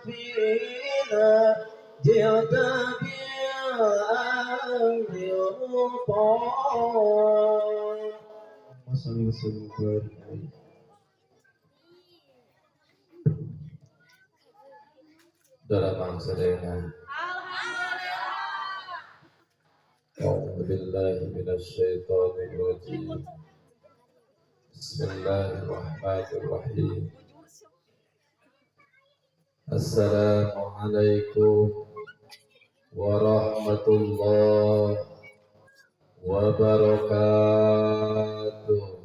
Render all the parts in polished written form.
فينا جئت بالأمر المطاع. صل وسلم وبارك عليه. Dalam mangsadayana. A'udzu billahi minasyaitonir rajim. Bismillahirrahmanirrahim. Assalamualaikum warahmatullahi wabarakatuh.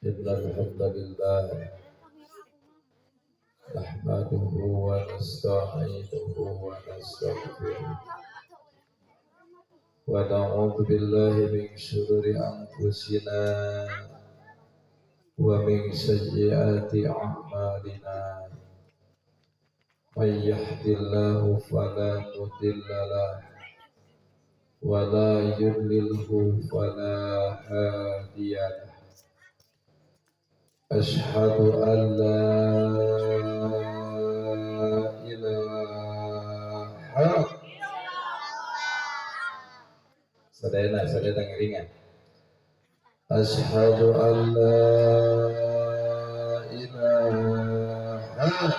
Innal hamdalillah nahmaduhu wa nasta'inuhu wa nastaghfiruh wa na'udzu billahi min syururi anfusina wa min sayyiati a'malina. May yahdihillahu fala mudilla lahu wa la yudlilhu fala hadiya lahu. Ashhadu an la ilaha sadayana sadayana ngeringan. Ashhadu an la ilaha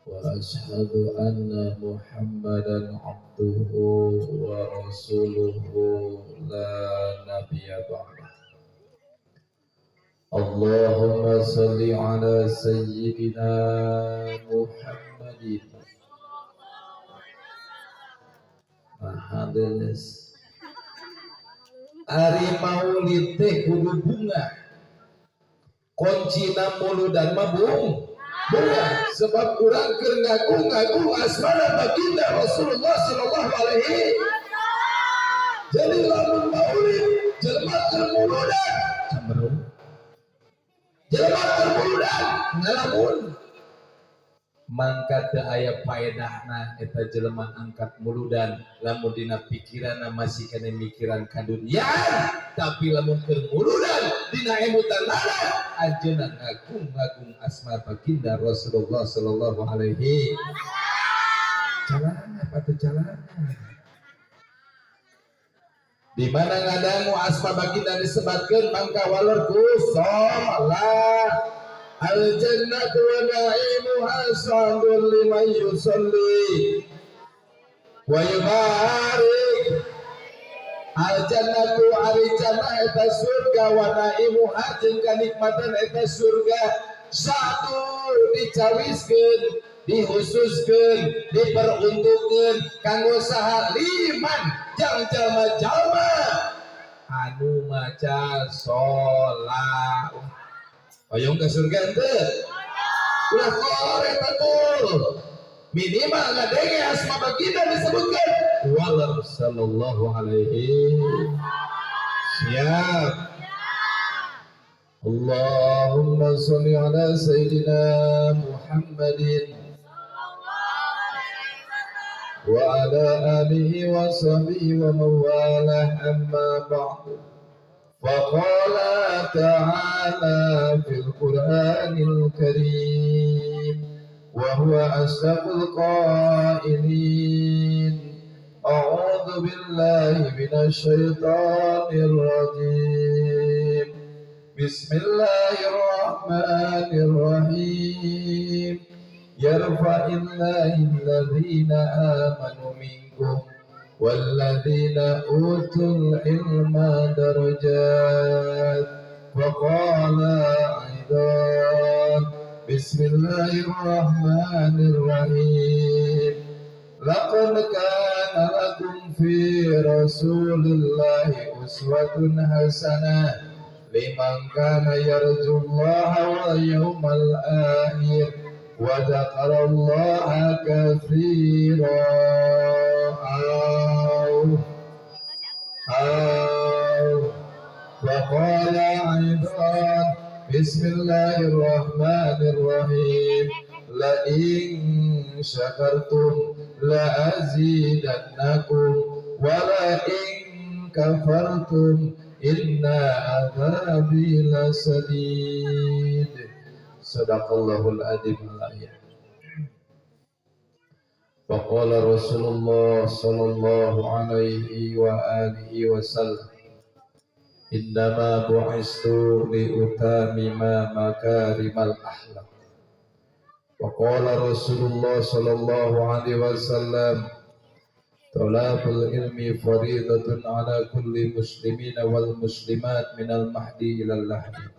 wa ashhadu anna Muhammadan abduhu wa rasuluhu la nabiyya ba'dah. Allahumma salli ala sayyidina Muhammadin. Mahadeles. Ari maulid teh kudu bunga. Kuncina muludan mah bunga. Sebab urang keur ngagung-ngagung asmana baginda Rasulullah sallallahu alaihi. Jadi lamun maulid jelema keur muludan cemberut. Jelema keur muludan ngalamun. Mangka teu aya paedahna eta jelema angkat muludan lamun dina pikiranna masih kena mikiran kaduniaan, tapi lamun keur muludan dina emutanana anjeunna ngagung-ngagung asma baginda Rasulullah sallallahu alaihi. Jalan apa tuh jalan? Di mana ngadangu asma baginda disebatkeun mangka walur ku salat. Al jannatu wa na'imuha sa'dun liman yusalli wa yubarik. Al jannatu ari jannah eta surga wa na'imuha jeung kanikmatan eta surga satu dicawiskeun, dihususkeun, diperuntukkeun kanggo saha liman jang jalma-jalma anu maca salat. Hoyong ke surga henteu? Ulah korek betul. Minimal ngadenge asma baginda disebutkan walau sallallahu alaihi. Siap. Allahumma sholli ala sayyidina Muhammadin wa ala alihi wa sahbihi wa mawalah, amma ba'du. Faqala ta'ala fil Qur'anil Karim wa huwa asdaqul qailin. A'udzu billahi minasy syaithanir rajim. Bismillahirrahmanirrahim. Yarfa'illahu alladhina amanu minkum walladzina utul ilma darajat. Wa qala aidan bismillahirrahmanirrahim. Laqad kana lakum fi rasulillahi uswatun hasanah liman kana yarjullaha wal yawmal akhir wa dzakarallaha katsira. Wa qala aidan bismillahirrahmanirrahim. La in syakartum la azidannakum wa la in kafartum inna adzabi lasadid. Sadaqallahul adzim al-ayat. Wa qala Rasulullah sallallahu alaihi wa alihi wasallam, innama bu'istu liutamima makarimal akhlaq. Wa qala Rasulullah sallallahu alaihi wasallam, talabul ilmi faridatun ala kulli muslimina wal muslimat minal mahdi ilal lahdi.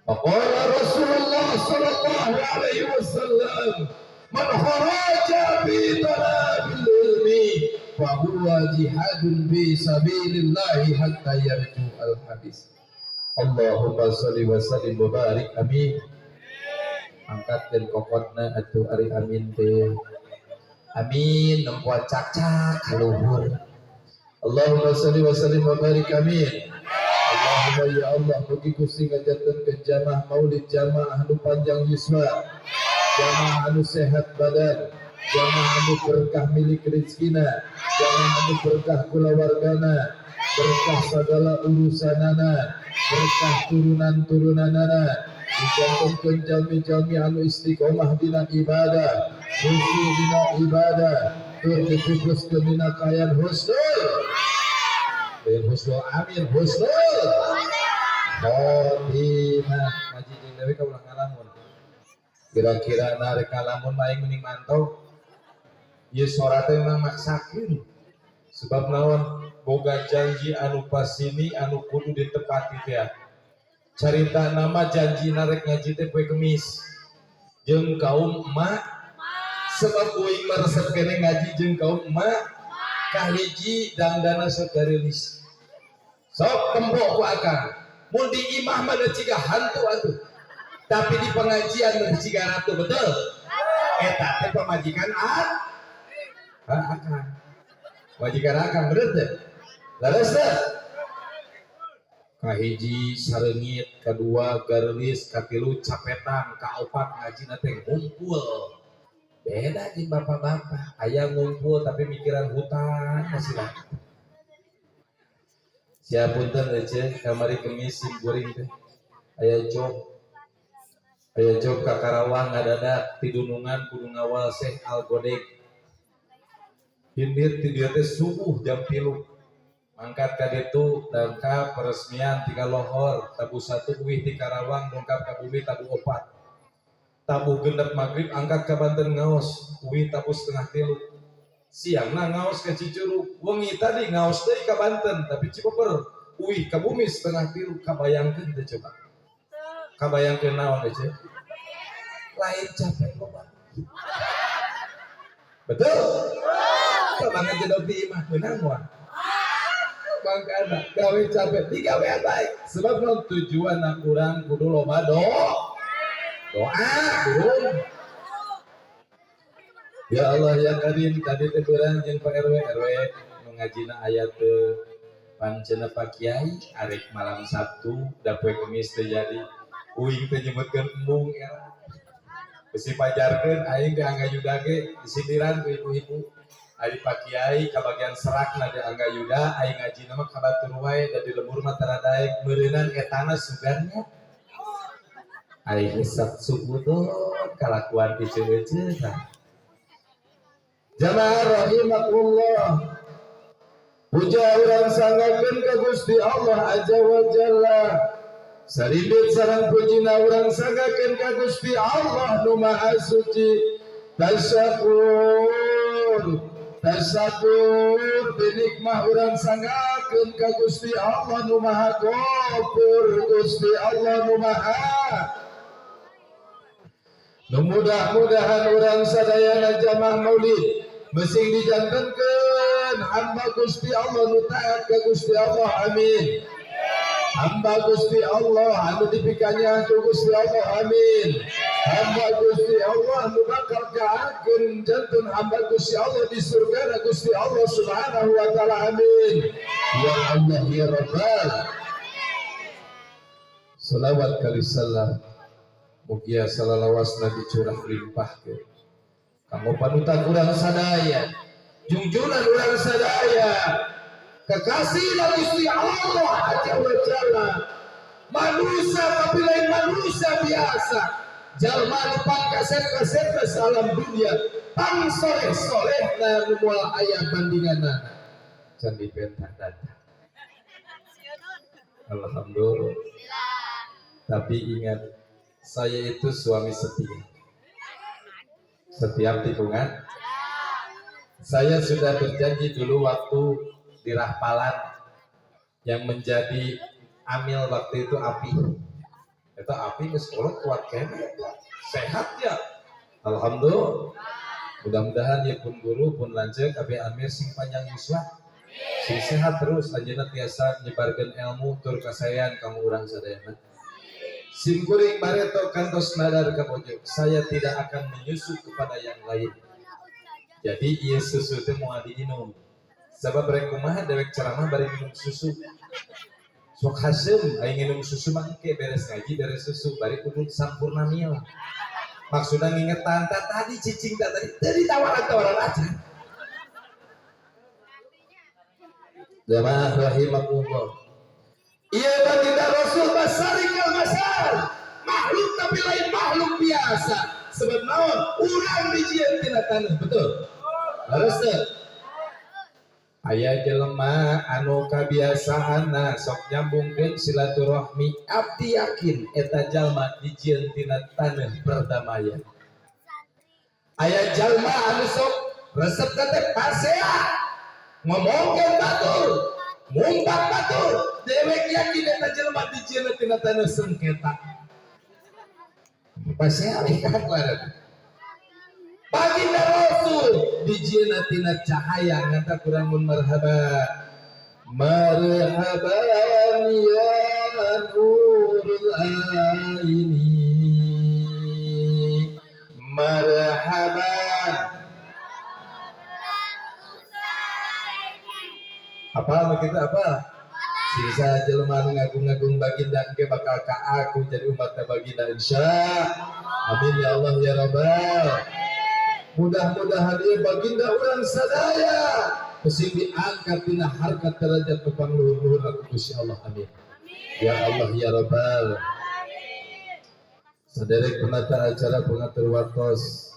Wa qala Rasulullah sallallahu alaihi wasallam, man kharaja fi talabil ilmi fa huwa jihadun fi sabilillahi hatta yarju al hadis. Allahumma sholli wa sallim wa barik, amin. Angkatkeun kokotna atuh ari amin teh. Amin nempo cakcak kaluhur. Allahumma sholli wa sallim wa barik, amin. Allahumma ya Allah, mugi Gusti ngajantenkeun jamaah maulid jamaah anu panjang yuswa, jamaah anu sehat badan, jamaah anu berkah milik rezekina, jamaah anu berkah kulawargana, berkah segala urusanana, berkah turunan-turunanana. Dijantenkeun jalmi-jalmi anu istiqomah dina ibadah, khusyuk dina ibadah, tur dipupuskeun dina kaayaan husnul. Lain husnul amin, husnul khotimah. Ngaji jeung dewe ka ulah ngalamun. Kira-kira narek ngalamun mah aing mending mantau. Ieu sora teh memang maksakeun. Sebab naon, boga janji anu pasini anu kudu ditepati teh. Carita nama janji narek ngaji teh poe Kemis jeung kaum emak, sebab uing mah resep keneh ngaji jeung kaum emak. Kahiji, dangdana sok garilis, sok tempo ku akang. Mun di imah mah da ciga hantu atuh, tapi di pengajian mah ciga ratu, betul? Eta teh pamajikan akang, majikan akang, bener teh? Leres teh? Kahiji sareungit, kadua garelis, katilu capetan, kaopat ngajina teh ngumpul. Beda jeung bapak-bapak, aya ngumpul tapi mikiran hutang masih lah. Siap, punten ece, kamari Kemis sim kuring teh aya job, aya job ka Karawang, ngadadak ti dunungan kudu ngawal Syekh Al Godeg. Indit ti dieu teh subuh jam 3 mangkat ka ditu, dongkap peresmian ti lohor tabuh 1, uih ti Karawang dongkap ka bumi tabuh 4, tabuh 6 maghrib angkat ka Banten ngaos, uih tabuh 2.30 siang. Nah, ngaos ke Cicurug, wengi tadi ngaos deui ka Banten tapi Cipeper, uih ka bumi 2.30. Kabayangkeun teh coba? Kabayangkeun naon teh? Lain capek loba, betul? Coba ngedok di imah menang moal? Bangkana gawe capek digawean baik, sebab non tujuan urang kudu loba doa burung. Ya Allah ya Karim, tadi teh beurang jeung Pak RW. RW nu ngajina aya teu pancena Pak Kiai arek malam Sabtu, da poe Kemis teh jadi uing teh nyebutkeun embung era besi pajarkeun aing di Angga Yuda ge disindiran ku ibu-ibu. Ari Pak Kiai kabagian serakna di Angga Yuda, aing ngajina mah ka batur wae, da di lembur mah tara daek meureunan etana sugannya. Aing hisap subuh kalakuan ece-ece. Nah, jamaah rahimakumullah, puja urang sanggakeun ka Gusti Allah Azza wa Jalla. Saribit sareng pujina urang sanggakeun ka Gusti Allah nu Maha Suci. Tasyakur, tasyakur binikmah urang sanggakeun ka Gusti Allah nu Maha Ghafur, Gusti Allah nu Maha. Nu mudah-mudahan urang sadayana jamaah maulid mesing dijantenkeun hamba Gusti Allah nu taat ka Gusti Allah, amin. Hamba Gusti Allah anu dipikanya ku Gusti Allah, amin. Hamba Gusti Allah nu bakal kaakeun janten hamba Gusti Allah di surga Gusti Allah Subhanahu wa taala, amin. Ya Allah ya Rabbal. Salawat kali salam mugia salalawasna dicurah limpahkeun kanggo panutan urang sadaya, jungjunan urang sadaya, Kekasih Gusti Allah Azza wa Jalla. Manusia tapi lain manusia biasa. Jalma nu pangkasep-kasep alam dunia, pang soleh-soleh na nu moal aya bandinganna. Can dipenta datang. Alhamdulillah. Tapi ingat, saya itu suami setia. Setiap tikungan saya sudah berjanji dulu waktu di Rahpalan yang menjadi amil waktu itu Api. Itu Api geus kolot kuat keneh, sehat ya. Alhamdulillah. Mudah-mudahan ya pun guru pun lanjut Abi Amir sing panjang yuswa. Sing sehat terus, anjeunna tiasa nyebarkeun ilmu tur kasayan kamu urang sadayana. Sim kuring bareto kantos nadar ka pojok, saya tidak akan menyusu kepada yang lain. Jadi ieu susu teh moal diinum. Sabab rek kumaha dewek ceramah bari minum susu. Sok haseum aing minum susu mah, engke beres ngaji beres susu bari kudu Sampoerna Mild. Maksudnya ngingetan tah tadi cicing tah tadi tadi tawaran-tawaran aja. Jamaah rahimakumullah. Iya, baginda Rasul basarikal basar. Makhluk tapi lain makhluk biasa. Sebab naon? Urang dijieun tina taneuh, betul? Harus teu? Aya jelema anu kabiasaanna sok nyambungkeun silaturahmi, abdi yakin eta jalma dijieun tina taneuh perdamaian. Aya jalma anu sok resep teh pasea, ngomongkeun batur, ngumpat batur, dewek yakin eta jelema dijieun tina taneuh sengketa. Pasea lihat lah. Baginda Rasul dijieun tina cahaya ngata kurang mun marhaba. Marhaban ya nurul aini. Marhaban. Apa kita apa? Sisa jelema nu ngagung-ngagung baginda engke bakal ka aku jadi umat baginda insya. Amin ya Allah ya Rabbal. Mudah-mudahan ieu baginda urang sadaya pesing diangkat dina harkat derajat nu pangluhur-luhur ku Gusti Allah, amin. Ya Allah ya Rabbal. Saderek penata acara, pengatur waktos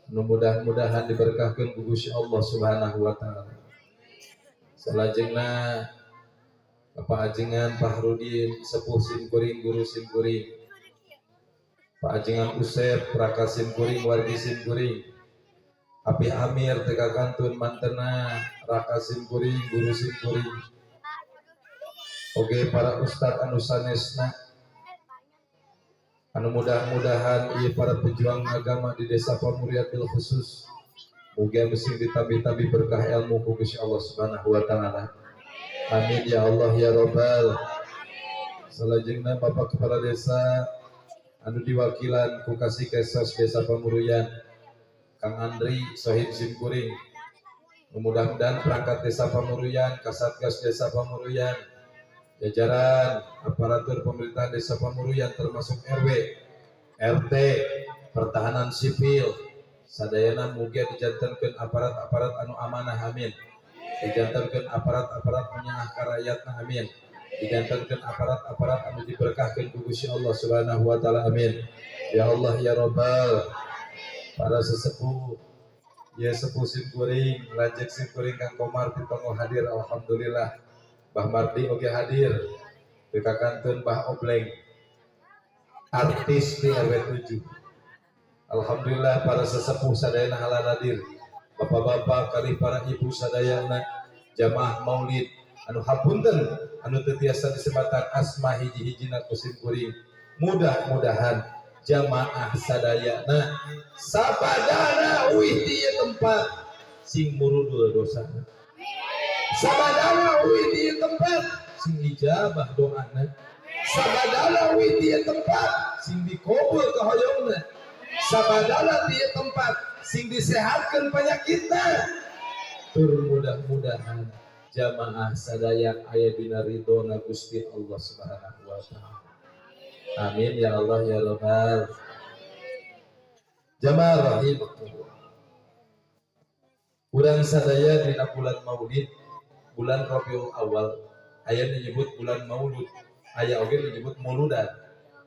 nu mudah-mudahan diberkahkeun ku Gusti Allah Subhanahu wa taala. Salajengna Bapak Ajengan Fahrudin, sepuh simkuring, guru simkuring. Pak Ajengan Usep, Raka simkuring, wargi simkuring. Api Amir teka kantun mantena, Raka simkuring, guru simkuring. Oke, para ustadz anu sanesna anu mudah-mudahan ieu para pejuang agama di desa Pamuruyan bil khusus mugia mesing ditambi-tambi berkah ilmu ku Gusti Allah Subhanahu wa taala. Amin ya Allah ya Rabbal. Salajengna Bapak Kepala Desa anu diwakilan ku Kasih Kesos Desa Pamuruyan, Kang Andri Sohib Simkuring. Mudah-mudahan perangkat Desa Pamuruyan, Kasatgas Desa Pamuruyan, jajaran aparatur pemerintahan Desa Pamuruyan termasuk RW, RT, pertahanan sipil, sadayana mugia dijantenkeun aparat-aparat anu amanah, amin. Dijantenkeun aparat-aparat menyaah ka rakyatna, amin. Dijantenkeun aparat-aparat anu diberkahkeun ku Gusti Allah Subhanahu wa taala, amin. Ya Allah ya Rabbal. Para sesepuh ya, sepuh simkuring, lanjut simkuring Kang Komar Titonggo hadir, alhamdulillah. Bah Mardi oge hadir. Teu kantun Bah Obleng, artis di RW 7. Alhamdulillah para sesepuh sadayana halal hadir. Bapak-bapak kali para ibu sadayana jamaah maulid anu hapunten anu teu tiasa disebatan asma hiji-hijina ku simkuring. Mudah-mudahan jamaah sadayana sabadana uih di ieu tempat sing murudul dosana. Sabadana uih di ieu tempat sing ijabah doana. Sabadana uih di ieu tempat sing dikobul kahoyongna. Sabadana di ieu tempat sing disehatkeun penyakitna. Tur mudah-mudahan jamaah sadaya aya dina ridhona Gusti Allah Subhanahu wa taala. Amin ya Allah ya Rabbal. Jamaah rahimakumullah. Urang sadaya dina bulan Maulid Bulan Rabiul Awal aya menyebut bulan Maulud, aya oge menyebut Muludan.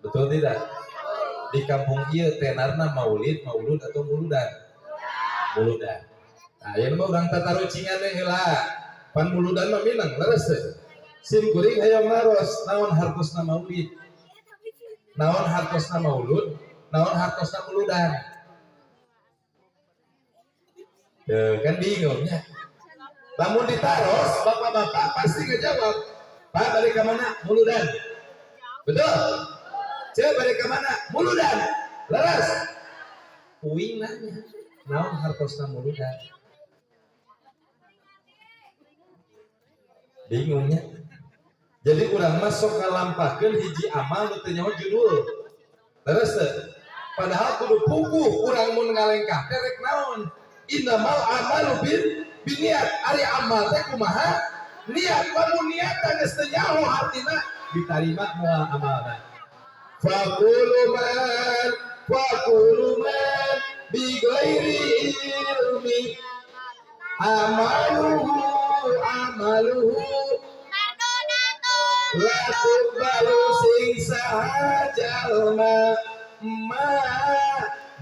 Betul tidak? Di kampung ieu tenarna Maulid, Maulud atau Muludan? Muludan. Nah, ieu mah urang tatarucingan we heula. Pan Muludan mah minang, leres teu? Sim kuring hayang naros, naon hartosna Maulid? Naon hartosna Maulud? Naon hartosna Muludan? Tuh, kan bingungnya. Lamun ditaros, bapak-bapak pasti ngejawab. Pak, balik ke mana? Muludan. Betul? Cek balik ke mana? Muludan. Leres. Uing nanya, naon hartosna Muludan? Bingungnya. Jadi urang mah sok ngalampahkeun hiji amal nu teu nyaho judul. Leres teu? Padahal kudu puguh urang mun ngalengkah teh rek naon? Innamal amalu bin biniat. Ari amal teh kumaha? Niat. Lamun niat geus teu nyaho hartina ditarima moal amalna. Faqulu man bi ghairi ilmi amaluhu amaluhu la tuqbalu sing saha jalma ma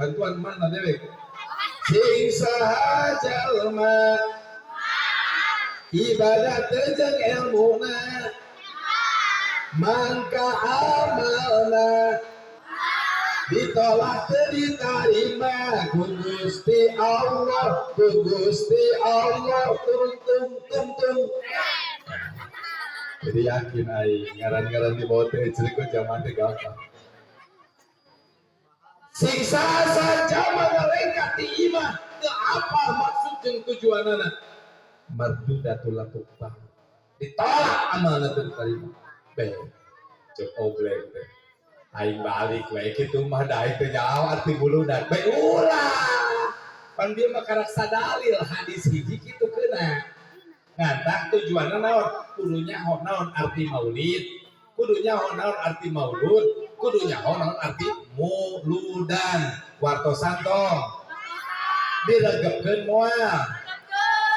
bantuan mana dewek sing saha jalma ibadah jeung ilmuna mangka amalna ditolak teu ditarima ku Gusti Allah, ku Gusti Allah turun tung tung tung. Jadi yakin aing ngaran-ngaran di bawah teh ceriko zaman teh gampang. Sing saha ngalengkah ti imah teu apa maksud jeung tujuanana. Mardudatul latuqbal. Ditolak amalna teu ditarima. Be, cek oglek teh. Aing balik we kitu mah da aing teu nyaho arti muludan. Be ulah. Pan dia mah karak sadalil hadis hiji kitu keuna. Ngantak tujuanna naon? Kudu nyaho naon arti maulid, kudu nyaho naon arti maulud, kudu nyaho naon arti muludan. Wartosan tong diregepkeun moal.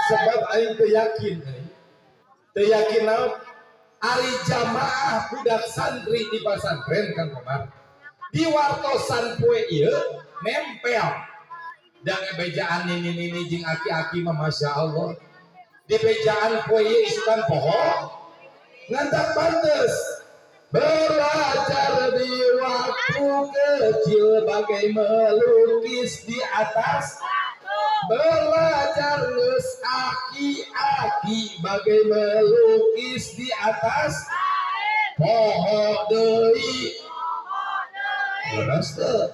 Sebab aing teu yakin euy. Teu yakin naon? Ari jamaah budak santri di pasantren Kang Komar. Di wartosan poe ieu nempel. Dan bejaan nini-nini jeung aki-aki mah Masya Allah. Di bejaan poe ieu isukan poho ngantak pantes. Belajar di waktu kecil bagai melukis di atas. Belajar geus aki-aki bagai melukis di atas poho deui. Leres teu?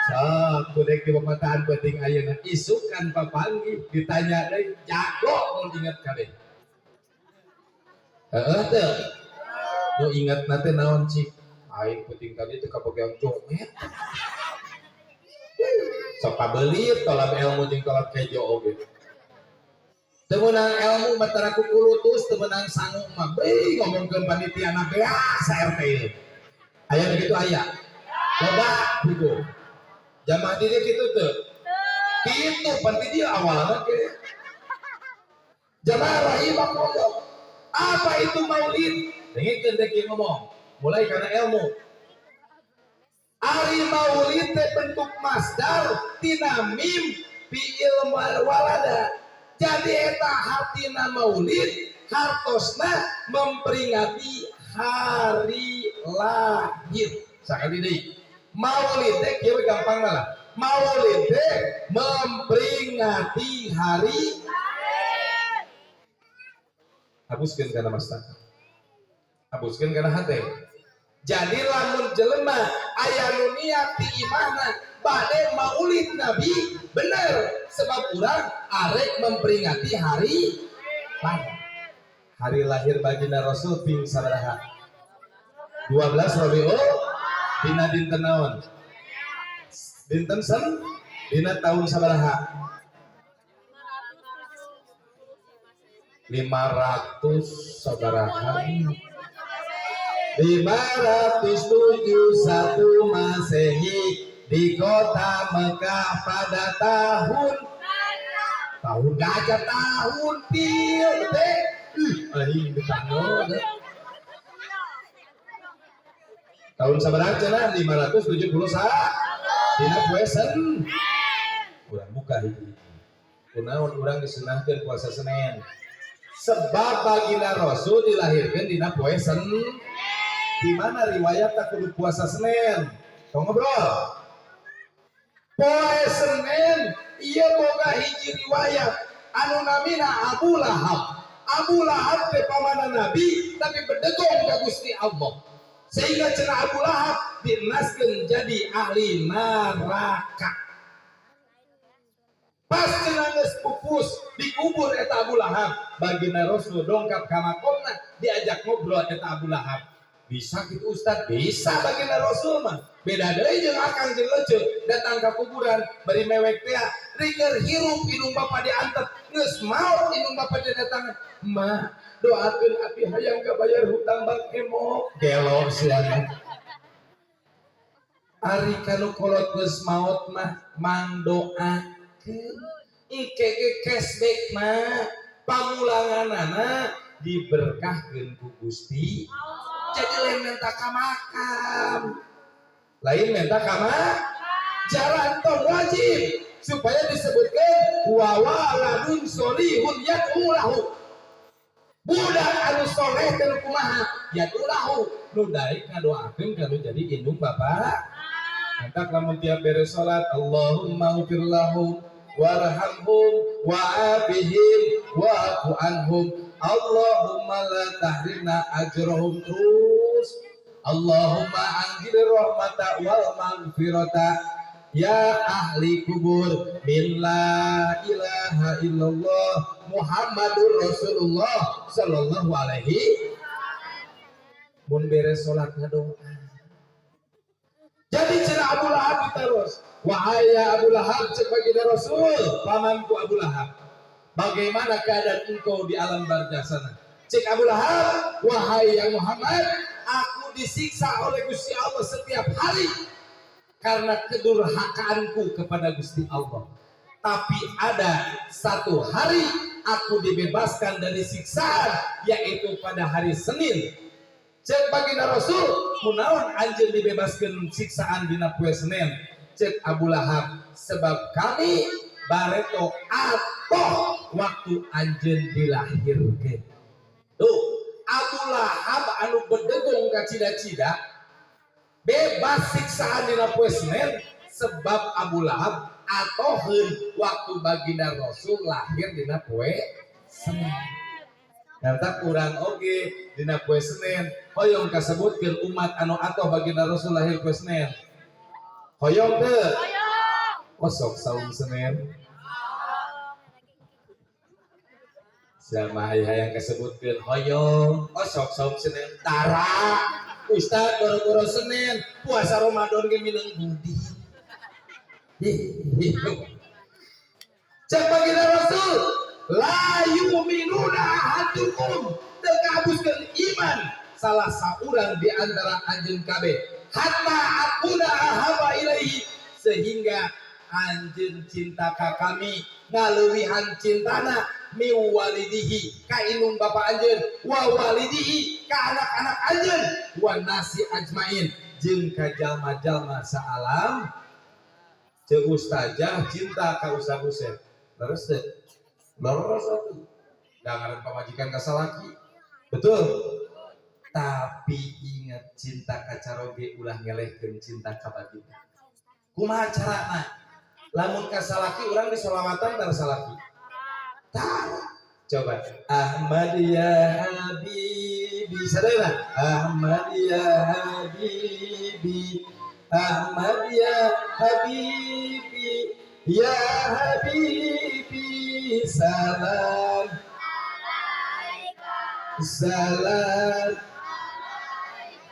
Sok kudu di pemataan penting ayeuna isukan papanggih ditanya deui jago mun inget kabeh. Heeh teu? Nu inget na teh naon cik? Aing penting tadi teh kabagian joget. Sok pabelit tolab ilmu jeung tolab kejo oge. Teu meunang ilmu mah tara kukulutus, teu meunang sangu mah beuh ngomongkeun panitia na beas sa RT ieu. Aya begitu aya. Coba gitu. Jamaah di dieu kitu teu? Kitu pan di dieu awalna ge. Jamaah rahimakumullah. Apa itu maulid? Dengekeun dek ieu ngomong. Mulai karena ilmu. Ari maulid teh bentuk masdar tina mim fi'il walada. Jadi eta hartina maulid hartosna memperingati hari lahir. Sakali deui. Maulid teh kieu gampang lah. Maulid teh memperingati hari lahir. Hapuskeun kana mastaka. Hapuskeun kana hate. Jadi lamun jelema aya nu niat ti imahna bade maulid Nabi bener sebab urang arek memperingati hari lahir. Hari lahir baginda Rasul ping sabaraha? 12 Rabiul dina dinten naon? Dinten sen dina tahun sabaraha? 500 sabaraha? 571 Masehi di kota Mekah pada tahun gajah tahun pil teh Ih, aing ditanggo. Tahun sabaraha cenah? 571. Dina poe Senin. Urang buka hiji. Kunaon urang disunahkeun puasa Senin? Sebab baginda Rasul dilahirkeun dina poe Senin. Di mana riwayat tak kudu puasa Senin? Tong ngobrol. Poe Senin ieu boga hiji riwayat anu namina Abu Lahab. Abu Lahab teh pamanan Nabi tapi bedegong ka Gusti Allah. Sehingga cenah Abu Lahab dinaskeun jadi ahli neraka. Pas cenah geus pupus dikubur eta Abu Lahab, baginda Rasul dongkap ka makomna, diajak ngobrol eta Abu Lahab. Bisa gitu Ustaz? Bisa baginda Rasul mah. Beda deui jeung akang jeung leuceuk datang ka kuburan bari mewek teh riger hirup indung bapa diantep, geus maot indung bapa didatangan. Ma, doakeun abi hayang kabayar hutang bank emok. Gelo sia. Ari kanu kolot geus maot mah mangdoakeun. Ike ge cashback mah pamulanganana diberkahkeun ku Gusti. Jadi lain minta ka makam. Lain minta ka jalan tong wajib supaya disebutkan wa waladun solihun yad'u lahu. Budak anu soleh teh kumaha? Yad'u lahu. Nu daek ngadoakeun kanu jadi indung bapa. Mantak lamun tiap beres salat Allahumma ghfir lahum warhamhum wa'afihim wa'fu anhum Allahumma la tahrimna ajrahum, terus Allahumma anzil rahmata wal maghfirata ya ahli kubur min la ilaha illallah Muhammadur Rasulullah sallallahu alaihi. Mun beres salat ngadoa. Jadi cenah Abu Lahab terus, wahai Abu Lahab, cek baginda Rasul, pamanku Abu Lahab, bagaimana keadaan engkau di alam barzah sana? Cek Abu Lahab, wahai yang Muhammad, aku disiksa oleh Gusti Allah setiap hari karena kedurhakaanku kepada Gusti Allah. Tapi ada satu hari aku dibebaskan dari siksaan, yaitu pada hari Senin. Cek baginda Rasul, kunaon anjeun dibebaskan siksaan dina poe Senin? Cek Abu Lahab, sebab kami bareto atoh waktu anjeun dilahirkeun. Tuh, Abu Lahab anu bedegong ka cida-cida bebas siksaan dina poe Senin sebab Abu Lahab atoheun waktu baginda Rasul lahir dina poe Senin. Karena urang oge dina poe Senin hoyong kasebutkeun umat anu atoh baginda Rasul lahir poe Senin. Hoyong teu? Kosok saum Senin. Sama hayang kasebutkeun hoyong, osok saum Senin. Tara Ustaz boro-boro Senin, puasa Ramadan ge mineng budi. Cek baginda Rasul, la yu'minuna ahadukum, teu kabuskeun iman salah saurang di antara anjeun kabeh hatta akuna ahaba ilaihi, sehingga anjeun cinta ka kami ngaleuwihan cintana mi walidihi ka indung bapa anjeun, wa walidihi ka anak-anak anjeun, wa nasi ajmain jeung ka jalma-jalma saalam. Ceuk ustazah cinta ka Ustaz Hussein, leres teu? Leres atuh, dangaran pamajikan ka salaki, betul. Tapi ingat, cinta ka caroge ulah ngelehkeun cinta ka baginda. Kumaha carana? Lamun ka salaki urang disolawatan tara salaki? Tara. Coba Ahmad ya Habibi, sadayana Ahmad ya Habibi, Ahmad ya Habibi, ya Habibi, salam salam.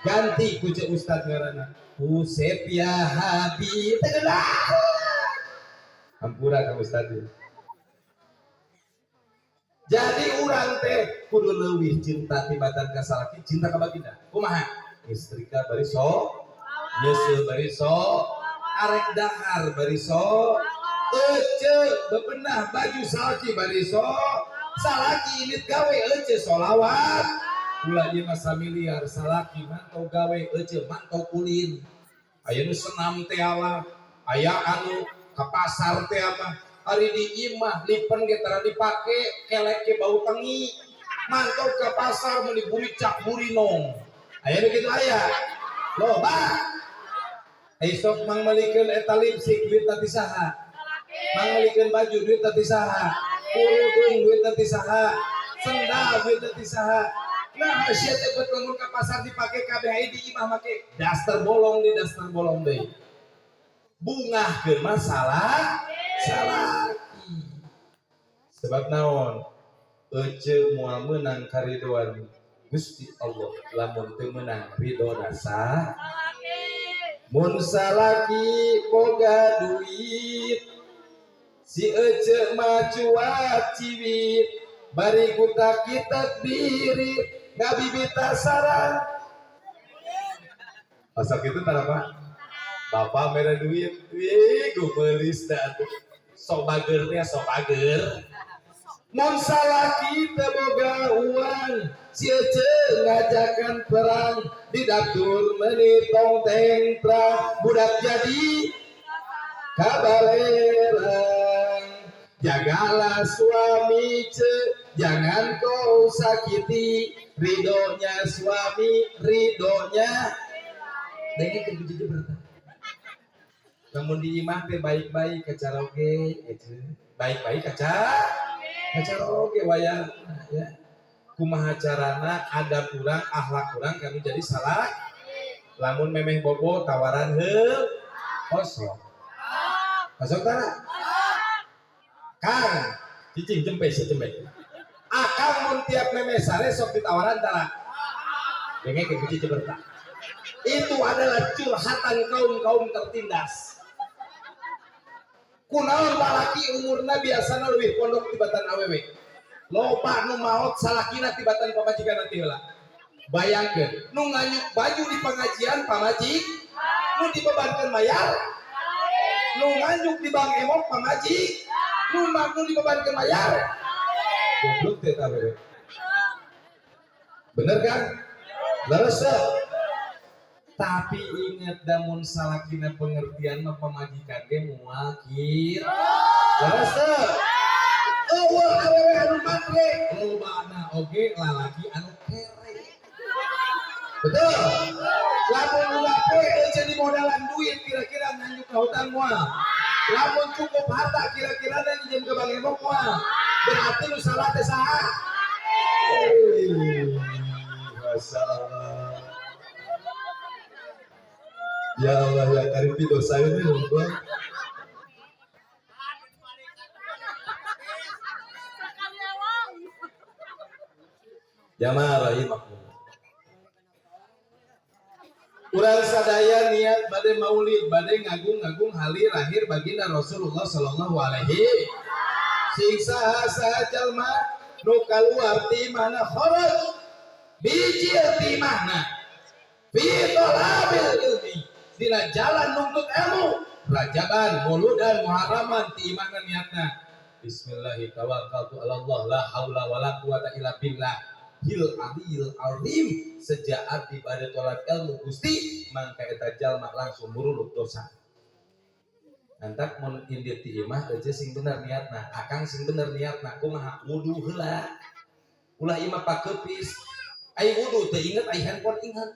Ganti ku ceuk Ustad ngaranna Usep ya Habib. Tegelah hampura ka Ustad. Jadi urang teh kudu leuwih cinta tibatan ka salaki, cinta ka baginda. Kumaha? Istrika bari so, nyeuseuh bari so, arek dahar bari so, ece bebenah baju salaki bari so. Salaki indit gawe ece solawat. Ulah ieu mah samiliar salaki mantau gawe ece mantau kulin. Aya nu senam teh ala, aya anu ka pasar teh mah. Ari di imah lipen ge tara dipake, kelek ge bau tengi. Mantau ke pasar meuni buricak burinong. Aya nu kitu aya. Loba. Esok mang meulikeun eta lipstik duit ti saha? Mang meulikeun baju duit ti saha? Kerudung duit ti saha? Sendal duit ti saha? Nah, sia teh bet lamun ka pasar dipake kabeh aya di imah make daster bolong di daster bolong deui. Bungahkeun masalah salaki. Sebab naon? Ece moal meunang karidoan Gusti Allah lamun teu meunang ridho sa. Mun salaki boga duit si ece mah cuat ciwit bari gutak kitek diri ngabibita sarang. Masa kitu tara Pak? Bapak mere duit, wih gumelis dah atuh. Sok bager teh sok bager. Mun salaki teu boga uang si ece ngajakan perang di dapur meuni tong tengtrang budak jadi kabalerang. Jagalah suami ce, jangan kau sakiti, ridhonya suami ridhonya. Dengekeun ku jujur berta. Namun di imah teh baik-baik kaca oge, ece. Baik-baik kaca oge wayah ya. Kumaha carana adab urang, akhlak urang kami jadi salah. Lamun memeh bobo tawaran heuh kosong. Masuk tara? Kang, cicing jempe sih jempe. Akang mun tiap memeh sare sok ditawaran tara. Dengekeun ku cici berta. Itu adalah curhatan kaum-kaum tertindas. Kunaon lalaki umurna biasana leuwih pondok tibatan awewe. Loba nu maot salakina tibatan pamajikan nanti heula. Bayangkeun, nu nganyuk baju di pengajian pamajik, nu dibebankeun mayar, nu nganyuk di bank emok pamajik, nu dibebankeun mayar. Goblok teh eta awewe. Bener kan? Leres teu? Tapi ingat damun salakina pengertian mah pamajikan ge moal kieu. Leres teu? Eueuh awewe anu matre, lobana oge lalaki anu kere. Betul? Lamun unggal poe eueuh di modalan duit kira-kira nganjuk ka hutang moal. Lamun cukup harta kira-kira nginjem ke bank emok moal. Berarti nu salah teh saha? Masyaallah. Ya Allah ya Karim dosa ini lupa. Jamaah rahimakumullah. Urang sadaya niat bade maulid, bade ngagung-ngagung hari lahir baginda Rasulullah sallallahu alaihi. Sing saha saha jalma nu kaluar ti mana kharaj bijil ti mana fi talabil ilmi dina jalan nuntut ilmu rajaban muludan muharraman ti imahna niatna bismillahi tawakkaltu ala Allah la haula wala quwata illa billah hil aliyil azim. Sejak abdi bade tolak ilmu Gusti mangka eta jalma langsung muruluk dosa. Antak mun indit ti imah eueuh sing bener niatna, akang sing bener niatna kumaha wudu heula. Ulah imah pakeupis. Ai wudu teu inget, ai handphone inget.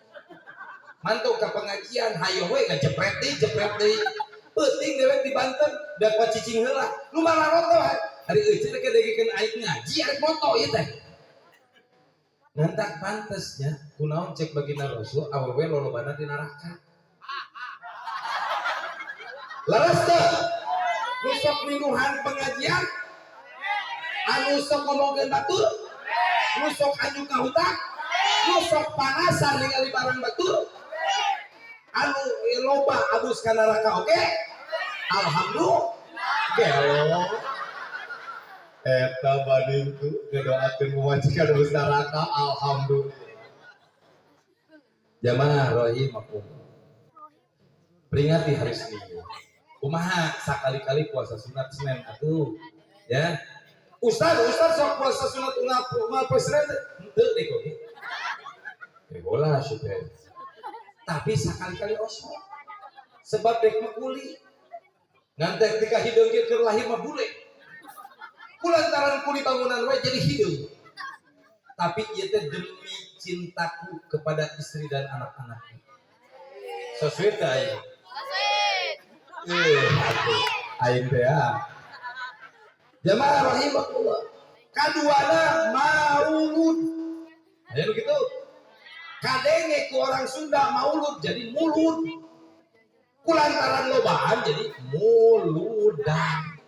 Mantau ka pengajian hayo we ngajepret deui, jepret deui. Peuting dewek di Banten da kuat cicing heula. Nu mararoto hari eueuh rek degekeun aing ngaji arek moto ieu teh. Ngantak pantesnya kunaon cek baginda Rasul awewe lolobana di neraka. Leres teu? Nu sok minuhan pengajian, anu sok ngomongkeun batur, nu sok anjuk ka hutang, nu sok panasan ningali barang batur, anu loba abus ka neraka oge. Alhamdulillah. Gelo. Eta badin tu ngedoakeun pamajikan abus neraka alhamdulillah. Jamaah rahimakumullah. Peringati hari Senin. Kumaha sakali-kali puasa sunat Senin atuh ya. Ustaz, Ustaz sok puasa sunat unggal unggal poe Senin teu? Henteu deh kok. Eh bola sih teh. Tapi sakali-kali osok. Sebab dek mah kuli. Ngan teh ketika hideung ge keur lahir mah bule. Kulantaran kuli bangunan we jadi hideung. Tapi ieu teh demi cintaku kepada istri dan anak-anak. So sweet teh aing. Eh, atuh. Aing teh ya. Jamaah rahimakumullah. Kaduana maulud. Aya nu kitu. Kadenge ku orang Sunda maulud jadi mulut. Kulantaran lobaan jadi muludan.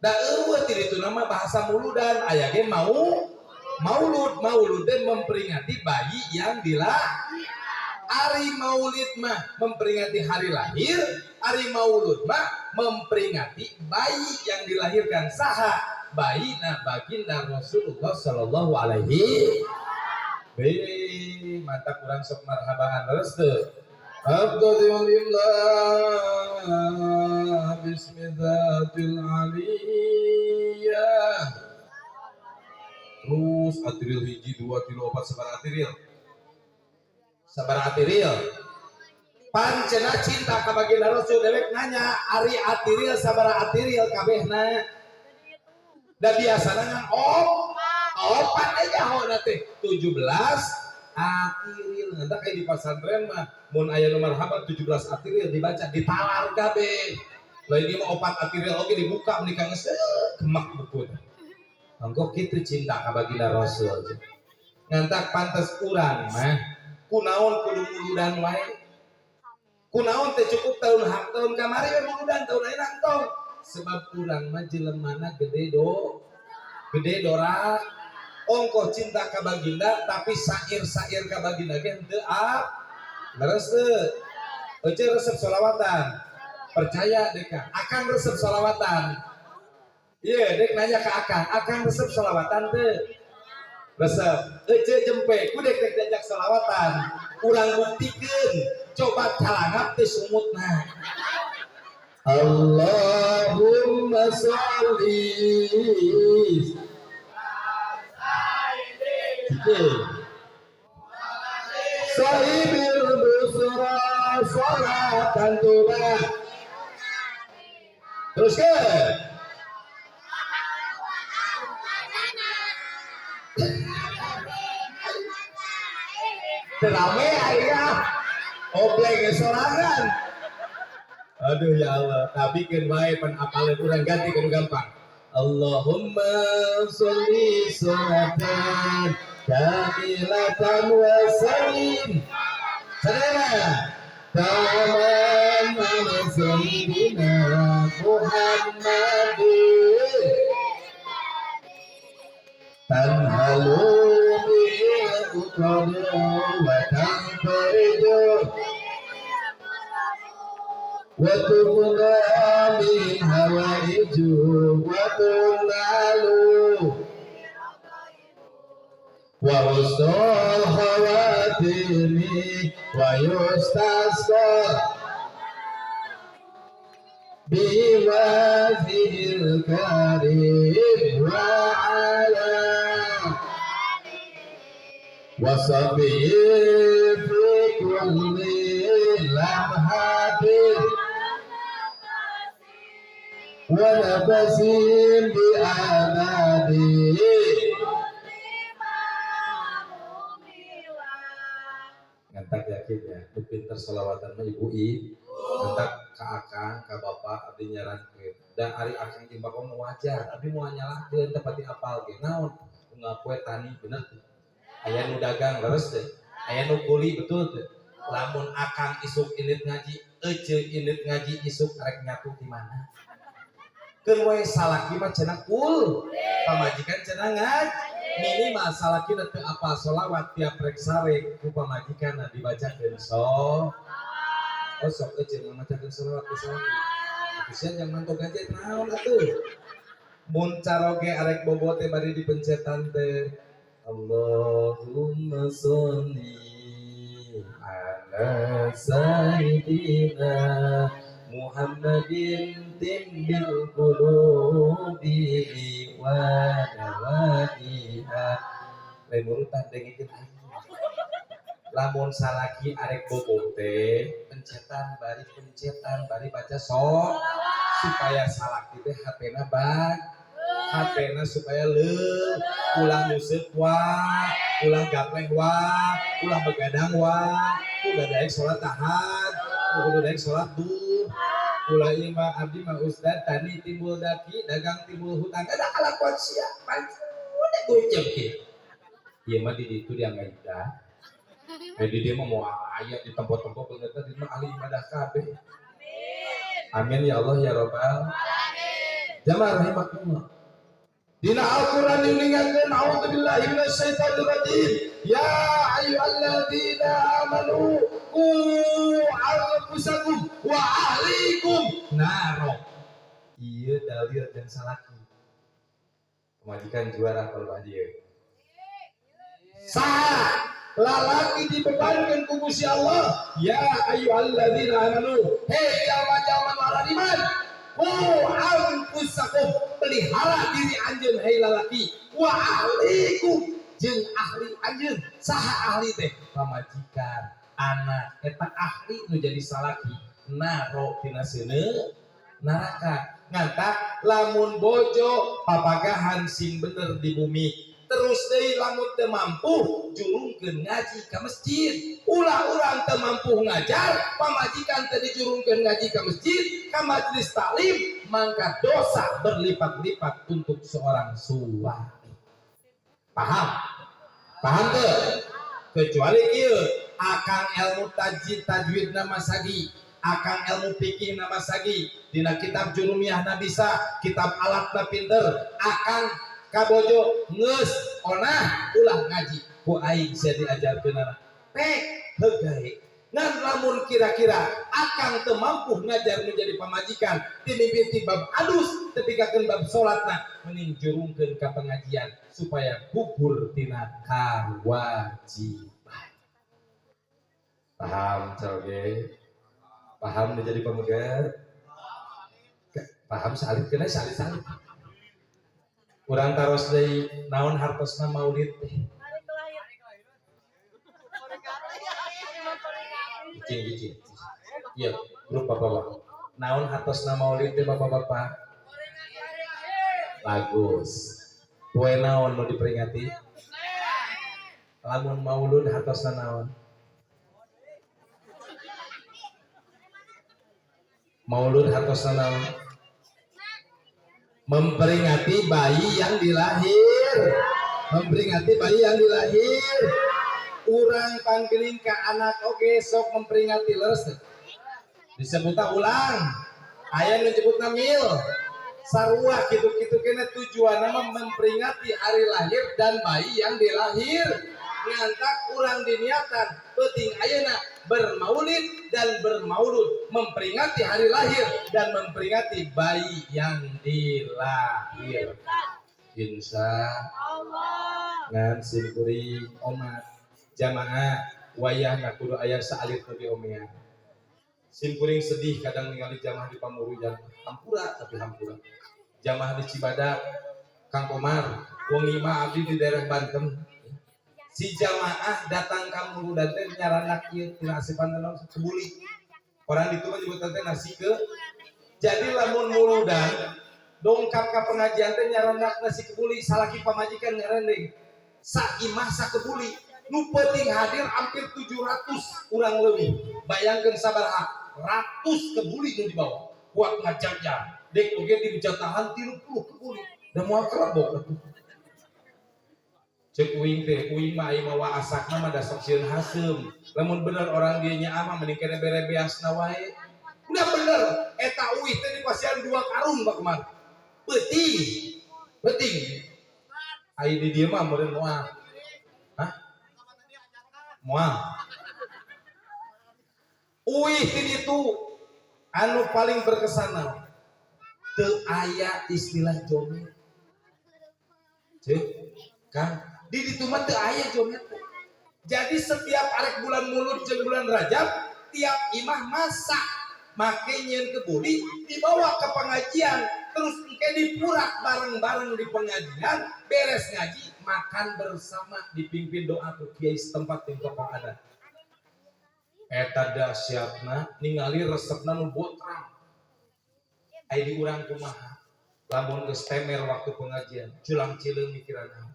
Da euweuh ti ditu nama bahasa muludan, aya ge mau maulud, maulud teh memperingati bayi yang dilahirkan. Ari maulid mah memperingati hari lahir, ari maulud mah memperingati bayi yang dilahirkan. Saha? Bayi nah baginda Rasulullah Shallallahu alaihi. Be, mata kurang sok marhabaan leres teu. أبتدئ الإملاء باسم ذات العلية. Terus atiril hiji, dua, tilu, opat, sabar atiril. Sabar atiril. Pan cenah cinta ka baginda Rasul, dewek nanya ari atiril sabar atiril kabehna. Da biasana ngan opat aja nyaho teh 17 atiril. Ngantak kayak di pesantren mah mun aya nu marhaban 17 atiril dibaca ditalar kabeh. Lain ieu mah opat atiril oge dibuka menikah geus kemak buku. Engko kitu cinta ka baginda Rasul. Ngantak pantes urang mah kunaon kudu muludan wae. Kunaon teh cukup tahun hak tahun kamari we muludan, tahun ayeuna entong. Sebab urang mah jelemana gede do gede dora, ongkoh cinta ka baginda tapi sair-sair ka baginda ge henteu ap leres teu. Ece resep solawatan, percaya dek akang resep solawatan. Iya, dek nanya ke akang, akang resep solawatan teu? Resep. Ece jempe ku dek dek diajak solawatan, urang buktikeun coba calangap teh sumutna. Allahumma sholli. Gitu. Sahibil busra salatan tuba. Terus ke rame ayah obleng sorangan. Aduh ya Allah, tapi keun wae pan apaleun urang ganti kan gampang. Allahumma sholli sholatan kamilatan wa sallim Sadayana taman ala sayyidina Muhammadin tanhalu bihi uqadu wa tanfariju wa tuqna min hawaiju wa tunalu wa husnul khawatimi wa yustasqa biwajhil karim wa ala wa sahbihi fi kulli lamhatin wa nafasin bi amadi. Ngantak yakin ya, nu pinter solawatan mah ibu i. Ngantak ka akang, ka bapak abdi nyarankeun. Da ari akang jeung bapak mah wajar, abdi moal nyalahkeun teu pati apal ge naon. Unggal poe tani bener teu? Aya nu dagang leres teu? Aya nu kuli betul teu? Lamun akang isuk indit ngaji, ece indit ngaji isuk arek nyatu di mana? Keun we salaki mah cenah kul, pamajikan cenah ngaji. Minimal salaki teu apal solawat tiap rek sare ku pamajikan dibacakeun so. Oh sok ece ngamacakeun solawat ke salaki. Atuh yang mantog gajet naon atuh? Mun caroge arek bobo teh bari dipencetan teh. Allahumma sholli ala sayyidina Muhammadin tibbil qulubi wa dawaiha. Lain urutan dengikeun aing. Lamun salaki arek bobo teh pencetan bari baca sok supaya salaki teh hatena bag, hatena supaya leuh, ulah nyuseup wa, ulah gapleh wa, ulah begadang wa, ulah daek salat tahajud, kudu daek salat duh, ulah ieu mah abdi mah ustad tani timbul daki, dagang timbul hutang, ada kalakuan sia, pancune gocep kieu. Ieu mah di ditu dia ngaidah. Jadi dia mah mau ayat di tempat-tempat ternyata dia mah ahli ibadah kabeh. Amin ya Allah ya Rabbal alamin. Jamaah rahimakumullah. Dina Al-Qur'an diuningakeun a'udzubillahi minasyaitonir rajim. Ya ayyuhalladzina amanu qu anfusakum wa ahlikum naro. Ieu dalil jeung salaki. Pemajikan juara kalau dieu. Saha lalaki dibebankan ku Gusti Allah, ya ayyuhalladzina amanu, hei jalma-jalma nu araniman, qu anfusakum, pelihara diri anjeun hei lalaki, wa ahlikum jeung ahli anjeun. Saha ahli teh? Pamajikan, anak, eta ahli nu jadi salaki, naro tina seuneu neraka. Ngantak lamun bojo papagahan sing bener di bumi, terus deui lamun teu mampu jurungkeun ngaji ka masjid. Ulah urang teu mampu ngajar, pamajikan teu dijurungkeun ngaji ka masjid, ka majelis taklim, maka dosa berlipat-lipat untuk seorang suami. Paham? Paham teu? Kecuali kieu, akang ilmu tajwid tajwidna masagi, akang ilmu fikih na masagi, dina kitab jurumiyah na bisa, kitab alatna pinter, akang kabojo ngeus onah ulah ngaji ku aing sia diajarkeunana pek heug. Ngan lamun kira-kira akang teu mampu ngajar menjadi pamajikan timimiti bab alus tepikakeun bab salatna, mending jurungkeun ka pengajian supaya gugur tina kawajiban. Paham coge? Paham menjadi pemegat? Paham salib kena salib-salib. Urang taros deui naon hartosna maulid teh? Cicing, cicing. Iya, grup bapak-bapak. Naon hartosna maulid teh bapak-bapak? Bagus. Poe naon nu diperingati? Lamun maulud hartosna naon? Maulud hartosna naon? Memperingati bayi yang dilahir. Memperingati bayi yang dilahir. Urang panggiling ke anak oge sok memperingati leres teh. Disebutna ulang. Aya nu nyebutna mil. Sarua kitu-kitu kene tujuanna mah memperingati hari lahir dan bayi yang dilahir. Ngantak urang diniatan peuting ayeuna bermaulid dan bermaulud, memperingati hari lahir dan memperingati bayi yang dilahirkan. Insya Allah. Ngan simkuring omat jamaah wayahna kudu aya saalit nu diomean. Simkuring sedih kadang ningali jamaah di Pamuruyan, hampura tapi hampura. Jamaah di Cibadak, Kang Komar, wengi mah abdi di daerah Banten. Si jamaah datang ka Murudan teh nyaranak ieu tina asipan naon kebuli. Orang ditu mah nyebutan teh nasi ke. Jadi lamun Murudan dongkap ka pengajian teh nyaranak nasi kebuli, salaki pamajikan ngarendeng. Saimah sakebuli, nu peuting hadir hampir 700 urang leuwih. Bayangkeun sabaraha ratus kebuli nu dibawa. Kuat ngajaknya. Dek oge dijatahan 30 kebuli. Da moal kerebok atuh. Cek uing teh, uing mah aing mawa asakna mah da sok sieun haseum. Lamun bener orang dieu nyaah mah mending kene bere beasna wae. Udah bener, eta uih teh dipasihan 2 karung Pak Kemar. Peuting. Peuting. Ai di dieu mah meureun moal. Hah? Moal. Uih ti ditu anu paling berkesan naon? Teu aya istilah jomet. Cek, Kang, di ditu mah teu aya jomet. Jadi setiap arek bulan Mulud jeung bulan Rajab, tiap imah masak. Make nyieun kebuli dibawa ke pengajian, terus engke dipurak bareng-bareng di pengajian, beres ngaji makan bersama dipimpin doa ku kiai setempat yang tokoh adat. Eta dahsyatna ningali resepna nu botrang. Ai di urang kumaha? Lamun geus temer waktu pengajian, culang cileung mikiran naon.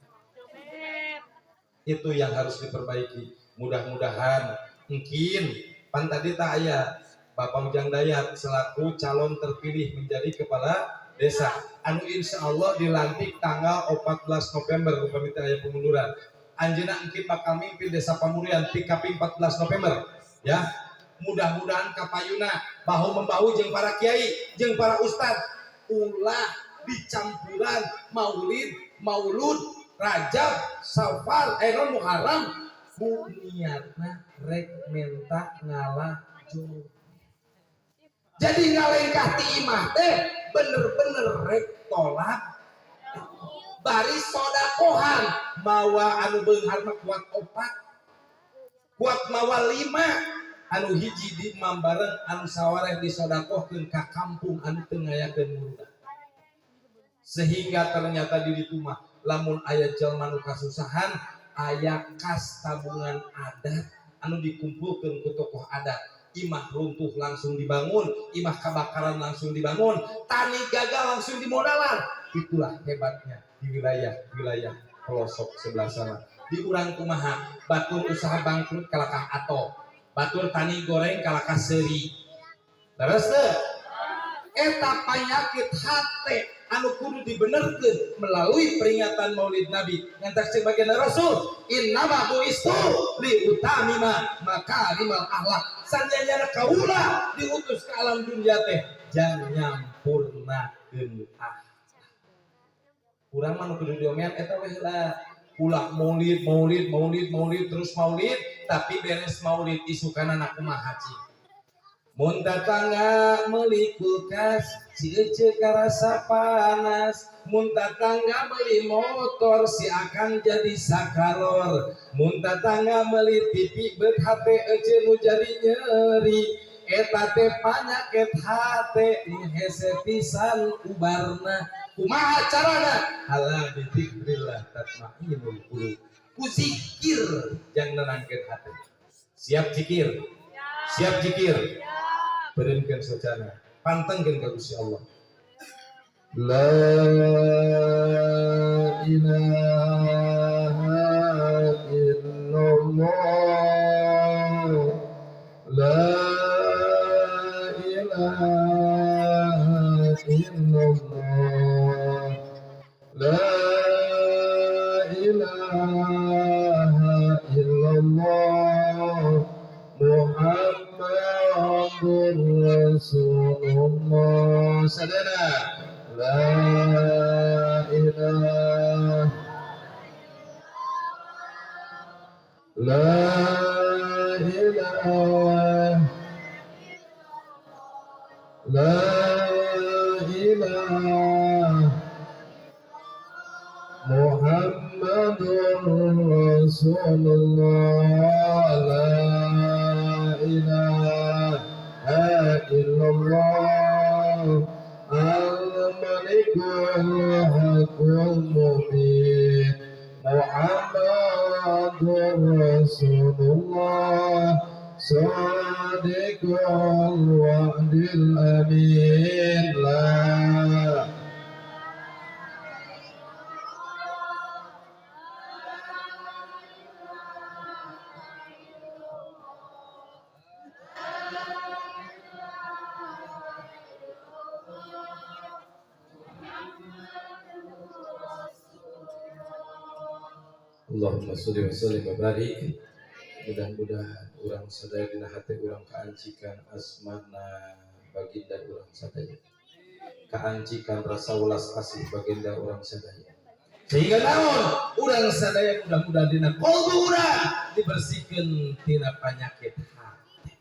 Itu yang harus diperbaiki. Mudah-mudahan mungkin pan tadi tak aya Bapak Ujang Dayat selaku calon terpilih menjadi kepala desa anu insya Allah dilantik tanggal 14 November upami teu aya pengunduran. Anjeunna engkin bakal mimpin desa Pamurian ti kaping 14 November ya. Mudah-mudahan kapayuna bahu membahu jeung para kiai jeung para ustad, ulah dicampuran maulid, maulud, Rajab, Safar, non Muharram bu niatna rek menta ngalah jodoh. Jadi ngalengkah ti imah teh bener-bener rek tolak bari sodakohan mawa anu beunghar mah kuat opat, kuat mawa 5, anu hiji di imam bareng anu sawareh disodakohkeun ka kampung anu teu ngayakeun muludan. Sehingga ternyata di ditu mah lamun aya jalma nu kasusahan aya kas tabungan adat anu dikumpulkeun ku tokoh adat. Imah runtuh langsung dibangun, imah kebakaran langsung dibangun, tani gagal langsung dimodalan. Itulah hebatnya di wilayah-wilayah pelosok sebelah sana. Di urang kumaha, batur usaha bangkrut kalakah ato, batur tani goreng kalakah seuri. Terus teu? Eta panyakit hate anu kudu dibenerkeun melalui peringatan Maulid Nabi. Ngantak cek bagian Rasul, innama buistu li utamima makarimal akhlak. Sanjayana kaula diutus ke alam dunia teh jang nyampurnakeun akhlak. Urang mah nu kudu diomean eta weh lah. Ulah maulid, maulid, maulid, maulid, terus maulid, tapi beres maulid isukanana kumaha cing. Mun tatangga meuli kulkas, si ece karasa panas. Mun tatangga meuli motor, si akang jadi sakalor. Mun tatangga meuli TV beut hate ece nu jadi nyeri. Eta teh panyakit hate nu hese pisan ubarna. Kumaha carana? Hala bizikrillah tatmainul qulub. Ku zikir jang nenangkeun hate. Siap zikir? Siap zikir? Beureunkeun socana, pantengkeun ka Gusti Allah. La ilaha illallah, la ilaha illallah, la ilaha illallah, Muhammadur Rasulullah. Sadana la ilaha, la ilaha, la ilaha, Muhammadur Rasulullah. La ilaha illallah, al-malikul haqqul mubin, Muhammadur Rasulullah, sadiqul wa'dil amin. La Allahumma sholli wa sallim wa barik. Mudah-mudahan urang sadaya dina hate urang kaancikan asmana baginda urang sadaya, kaancikan rasa welas asih baginda urang sadaya, sehingga naon urang sadaya mudah-mudahan dina kolbu urang dibersihkeun tina panyakit hati.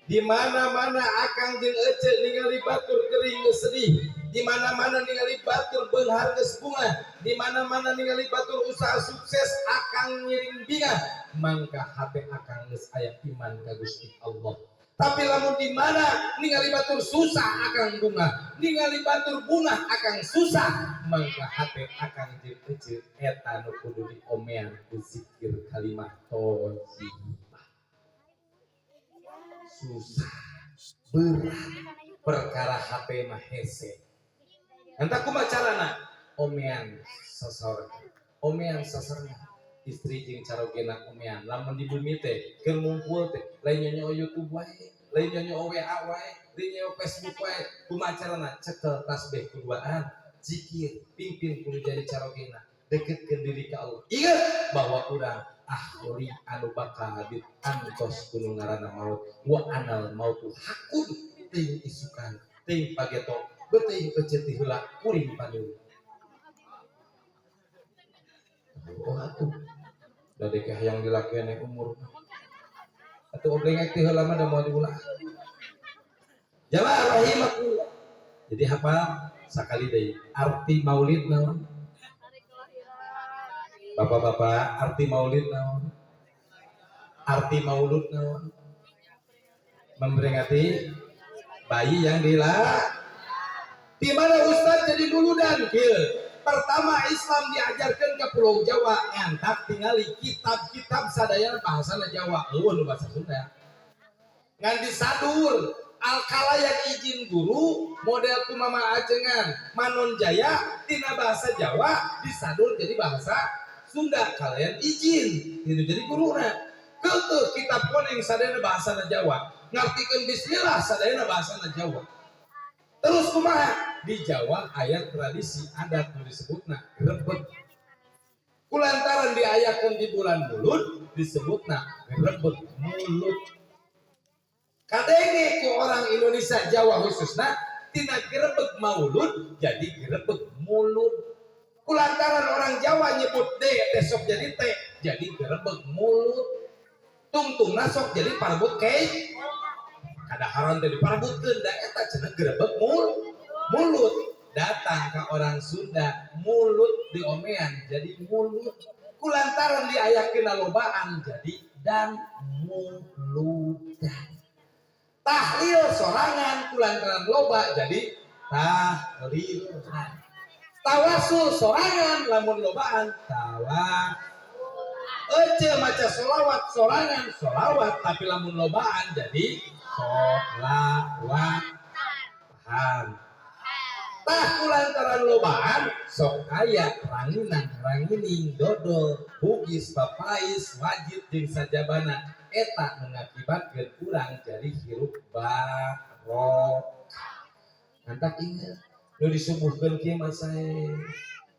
Di mana-mana akang jeung ece ningali batur gering geus sedih, di mana-mana ningali batur beunghar geus bunga, di mana-mana ningali batur usaha sukses akang ngiring bingah, mangka hate akang geus aya iman ka Gusti Allah. Tapi lamun di mana ningali batur susah akang bungah, ningali batur bungah akang susah, mangka hate akang jeung ece eta nu kudu diomean ku zikir kalimah thayyibah. Susah, berat, perkara hate mah hese. Entah kumaha carana omean sasaurna, omean sasaurna istri jeung carogena omean. Lamun di bumi teh keur ngumpul teh lain nyonyo YouTube wae, lain nyonyo WA wae, lain nyonyo Facebook wae. Kumaha carana? Cekel tasbih kuduaan, zikir, pimpin kudu jadi carogena, deketkeun diri ka Allah. Ingat bahwa urang ahli anu bakal diantos ku nu ngaranna maut, wa anal mautu hakun, teuing isukan, teuing pageto, beuteung ece ti heula kuring panyuwun. Oh atuh da dek hayang dilakeun umur atuh obleng ti heula mah da moal diulah. Jamaah rahimakumullah. Jadi hafal sakali deui arti maulid naon? Bapak-bapak, arti maulid naon? Arti maulud naon? Memperingati bayi yang dilahirkan. Di mana Ustaz jadi muludan? Kieu. Pertama Islam diajarkan ke Pulau Jawa, ngantak tingali kitab-kitab sadayana bahasana Jawa, eueuh nu bahasa Sunda. Ngan disadur, alkala yang izin guru, model kumama ajengan, Manon Jaya, tina bahasa Jawa disadur jadi bahasa Sunda, kalian izin, itu jadi guruna. Keukeuh kitab koneng sadayana bahasana Jawa, ngartikeun bismillah sadayana bahasana Jawa. Terus kumaha? Di Jawa ayat tradisi adat nu disebutna grebeg. Kulantaran diayakeun di bulan Mulud disebutna grebeg mulut. Kadenge ku orang Indonesia Jawa khususna tina grebeg maulud jadi grebeg mulut. Kulantaran orang Jawa nyebut D teh sok jadi T, jadi grebeg mulut. Tungtungna sok jadi parbut kei. Kadaharan teh diparbutkeun da eta cenah grebeg mulut. Datang ke orang Sunda mulut diomean jadi mulut. Kulantaran diayakeun lobaan jadi dan muludan. Tahlil sorangan kulantaran loba jadi tahlilan. Tawasul sorangan lamun lobaan tawa. Ece maca solawat sorangan solawat tapi lamun lobaan jadi solawat. Paham? Tah kulantaran lobaan sok aya ranginang rangining dodol bugis papais wajib jeung sajabana eta mengakibatkeun urang jadi hirup barokah. Mantak inget nu disuguhkeun kieu mah sae,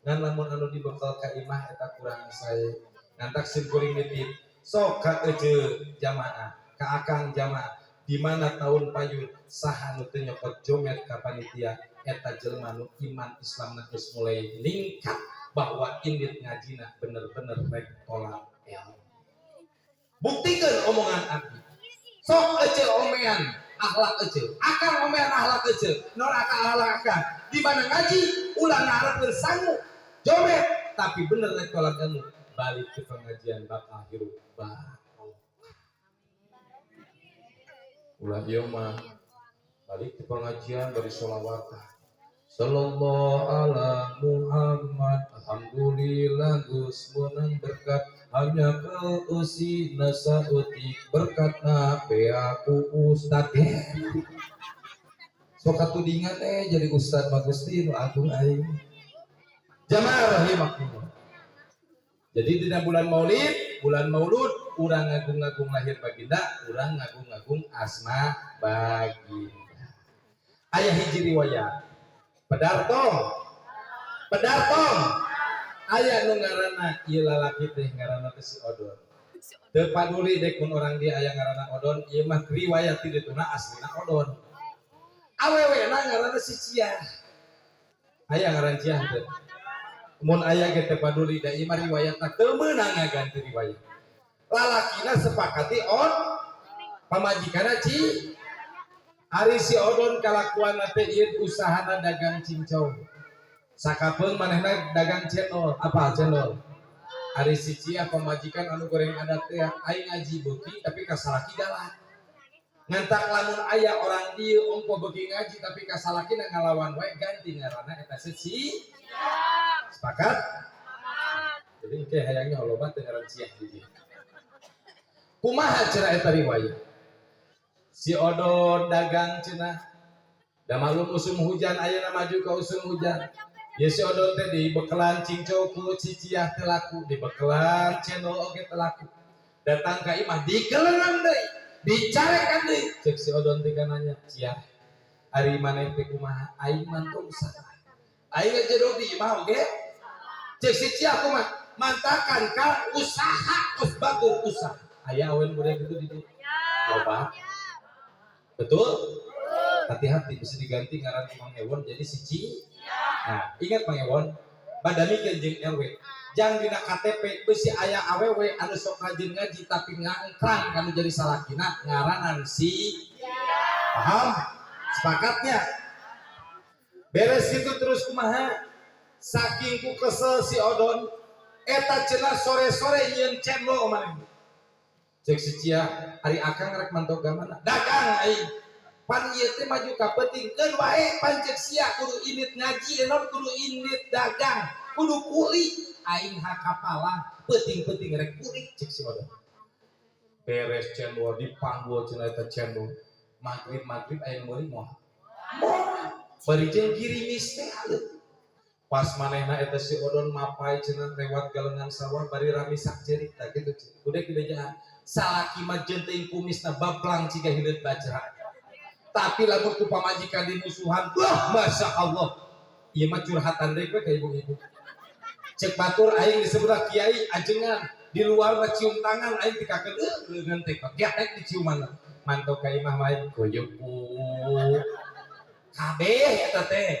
ngan lamun anu dibekal ka imah eta kurang sae. Ngantak sim kuring nitip sok ka ece jamaah ka akang jamaah di mana tahun payun saha nu teu nyokot jomet ka panitia eta jelema nu iman Islamna geus mulai ningkat bahwa indit ngajina bener-bener rek tolak ilmu. Buktikeun omongan abdi. Sok ece omean akhlak ece, akang omean akhlak ece, nor akang akhlak akang. Di mana ngaji ulah ngarepkeun sangu jomet tapi bener rek tolak ilmu, balik ke pengajian bakal hirup barokah. Ulah ieu mah balik ke pengajian bari sholawatan. Sallallahu ala Muhammad, alhamdulillah geus meunang berkat, hanya ke eusi saeutik berkatna bea ku ustad. Sok katudingan jadi ustad mah Gusti nu agung aing. Jamaah rahimakumullah. Jadi dina bulan Maulid, bulan Maulud, urang ngagung-ngagung lahir baginda, urang ngagung-ngagung asma baginda. Aya hiji riwayat. Pedartong. Pedartong. Aya nu ngaranna ieu lalaki teh ngaranna teh si Odon. Teu paduli dek mun orang dia aya ngaranna Odon, ieu mah riwayat ti dituna aslina Odon. Awewena ngaranna si Ciah. Aya ngaran Ciah teh. Mun aya ge teu paduli da ieu mah riwayatna teu meunang ngaganti riwayat. Lalakina sepakati on pamajikanna Ci. Ari si Odon kalakuanna teh ieu usahana dagang cincau. Sakapeung manehna dagang cendol. Apa cendol? Ari si Cia pamajikan anu goreng adat teh aing ngaji beuki tapi ka salaki galak. Ngantak lamun aya orang dieu ongko beuki ngaji tapi ka salakina ngalawan wae, ganti ngaranna eta sesi. Sepakat? Jadi engke hayangnya loba teh ngaran Ciah di dieu. Kumaha cenah eta riwayat? Si Odon dagang cenah. Da maklum usum hujan, ayeuna maju ka usum hujan. Ya, si Odon teh dibekelan cincau ku si Ciah teu laku, dibekelan cendol oge teu laku. Datang ka imah dikelengan deui, dicarekan deui. Cek si Odon teh nanya, "Ciah, ari maneh teh kumaha? Aing mantong usaha. Aing ngajedog di imah oge." Cek si Ciah kumaha? "Mantakan ka usaha kos batur usaha." Aya awen muda gitu di dieu? Loba. Betul? Hati-hati, bisa diganti ngaran Mang Ewon jadi si Ci. Nah, ingat Mang Ewon, badamikeun jeung RW. Jang dina KTP bisi aya awewe anu sok rajin ngaji tapi ngangkrang kanu jadi salakina ngaranan si. Paham? Sepakatnya? Beres itu terus kumaha? Saking ku kesel si Odon eta cenah sore-sore nyieun cendol maneh. Cek si Cia, "Ari akang rek mantok ka mana?" "Dagang aing. Pan ieu teh maju ka peuting, keun wae, pan cek sia kudu indit ngaji, naon kudu indit dagang, kudu kuli. Aing hakapalang peuting-peuting rek kuli," cek si Odon. Beres cendol dipanggul cenah eta cendol. Maghrib-maghrib aya meuli moal? Moal. Bari jeung girimis teh aleup. Pas manehna eta si Odon mapai cenah lewat galengan sawah bari ramisak cerita gitu. Udah dibejaan. Salaki mah jenteng kumisna bablang ciga hileut bajra. Tapi lamun ku pamajikan dimusuhan, wah, masya Allah. Ieu mah curhatan deui we ka ibu-ibu. Cek batur aing disebut kiai ajengan, di luar mah cium tangan aing tikakeun leungeun teh getek diciuman. Mantok ka imah mah goyeup kabeh eta teh.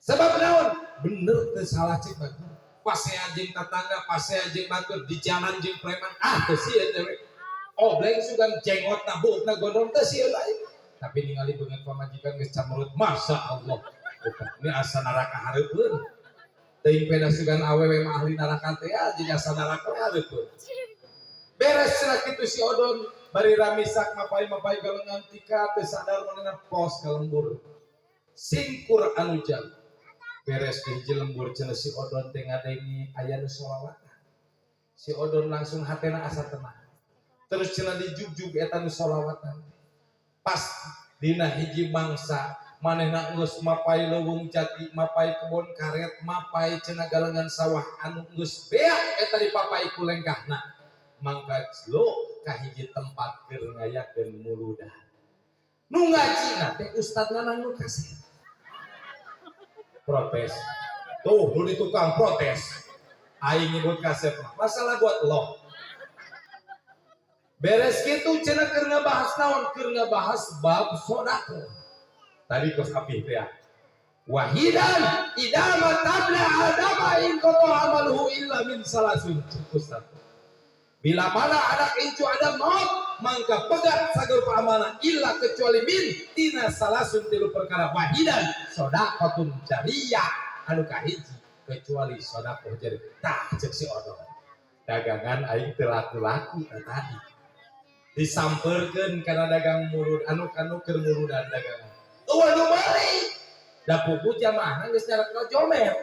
Sebab naon? Bener teu salah cek batur. Pasea jeung tetangga, pasea jeung batur, di jalan jeung preman, ah, teu sieun dewe. Obleng sugan jenggotna, buukna gondrong, teu sieun aing. Tapi ningali beungeut pamajikan geus camrut, masya Allah. Ini asa neraka hareupeun. Teuing peda sugan awewe mah ahli neraka teh ya, jadi asa neraka hareupeun. Beres cenah kitu si Odon bari ramisak mapai-mapai galengan tika teu sadar manehna pos ka lembur. Singkur anu jauh. Beres di hiji lembur cenah si Odon teh ngadenge aya nu sholawatan. Si Odon langsung hatena asa tenang. Terus cenah dijugjug eta nu sholawatan. Pas dina hiji mangsa manehna geus mapai leuweung jati, mapai kebon karet, mapai cenah galengan sawah anu geus beak eta dipapai ku lengkahna. Mangka lo ka hiji tempat keur ngayakeun muludan. Nu ngajina teh Ustad Nanang nu kasep. Protes. Tuh, nu di tukang protes. Aing nyebut kasep mah. Masalah buat lo. Beres kitu cenah keur ngabahas naon? Keur ngabahas bab sedekah. Tadi kos apih teh ya. Wahidan idza matabna adama in amaluhu illa min salasun, Ustaz. Bila mana anak incu Adam maut, mangka pegat sagala amanah illa kecuali min tina salasun tilu perkara, wahidan sodaqotun jariyah anu kahiji kecuali sodakoh jariyah. Tah, cek si Odon, dagangan aing teu laku-laku tadi disamperkeun kana dagang murud anu kanu keur murudan dagangan. Eueuh nu meuli da pugu jamaahna geus nyarak jomer,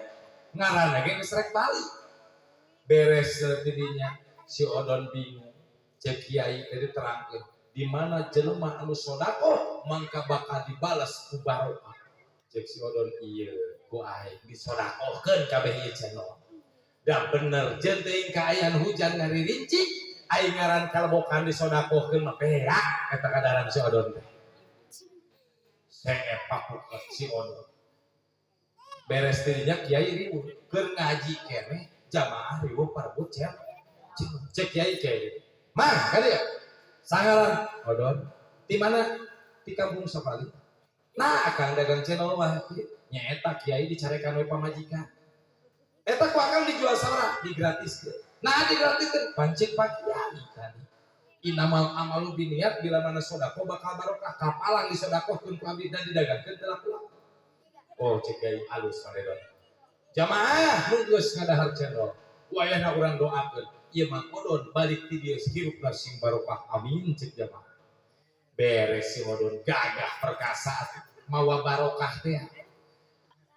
ngaranna ge geus rek balik. Beres tidinya si Odon bingung. Cek kiai tadi terangkeun di mana jelema anu sodakoh mangka bakal dibalas ku barokah. Cek si Odon, "Ieu ku aing disodakohkeun kabeh ieu channel." Da bener jeung teuing kaayaan hujan ngaririncik, aing ngaran kalebokan disodakohkeun mah beak eta kadaran si Odon teh. Seep papuket si Odon. Beres dirinya kiai riweuh keur ngaji keneh, jamaah riweuh parebut cek. Cek kiai kiai, "Mah kan ya sangaran Odon di mana?" "Di kampung Sapali." "Nah, akang dagang channel mah nyaeta kiai dicarekan we pamajikan. Eta ku akang dijual sabaraha?" "Digratiskeun." "Nah, digratiskeun?" "Pancing Pak Kiai tadi innamal amalu biniat, bila mana sodako bakal barokah, kapalang disodakohkeun ku abdi dan didagangkeun teu laku." "Oh," cek kiai, "alus paredon." Jamaah nu geus ngadahar cendol, wayahna urang doakeun ieu Mang Odon balik ti dieu hirupna sing barokah, amin, cek jamaah. Beres si Odon gagah perkasa mawa barokah teh.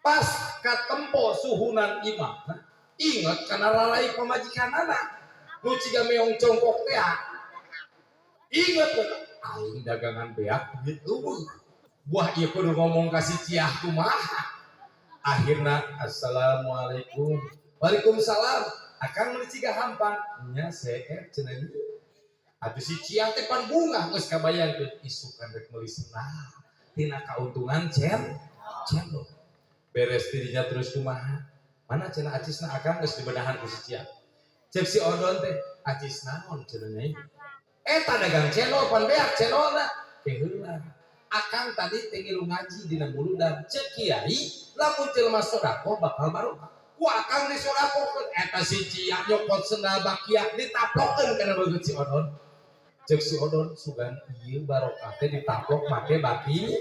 Pas katempo suhunan imah, inget kana rarai pamajikanana nu ciga meong congkok teh. Inget, aing dagangan beak duit euweuh. Buah ieu kudu ngomong ka si Ciah kumaha? Akhirna, "Assalamualaikum." "Waalaikumsalam. Akang meuni ciga hampang." "Nya seet," cenah. Atuh si Ciah teh pan bungah, geus kabayangkeun isukan rek meuli sendal tina kauntungan cendol. Beres dirinya terus kumaha? "Mana," cenah, "acisna, Akang?" Geus dibedahan ku si Ciah. Cek si Odon teh, "Acis naon?" cenah nyai. "Eta dagang cendol, pan beak cendolna." "Ke heula. Akang tadi teh ngilu ngaji dina muludan, cek kiai lamun jelema sedekah bakal barokah. Ku akang disodakohkeun." Eta si Ciah nyokot sendal bakia, ditaplokeun kana beungeut si Odon. Cek si Odon, "Sugan ieu barokah teh ditaplok make bakia."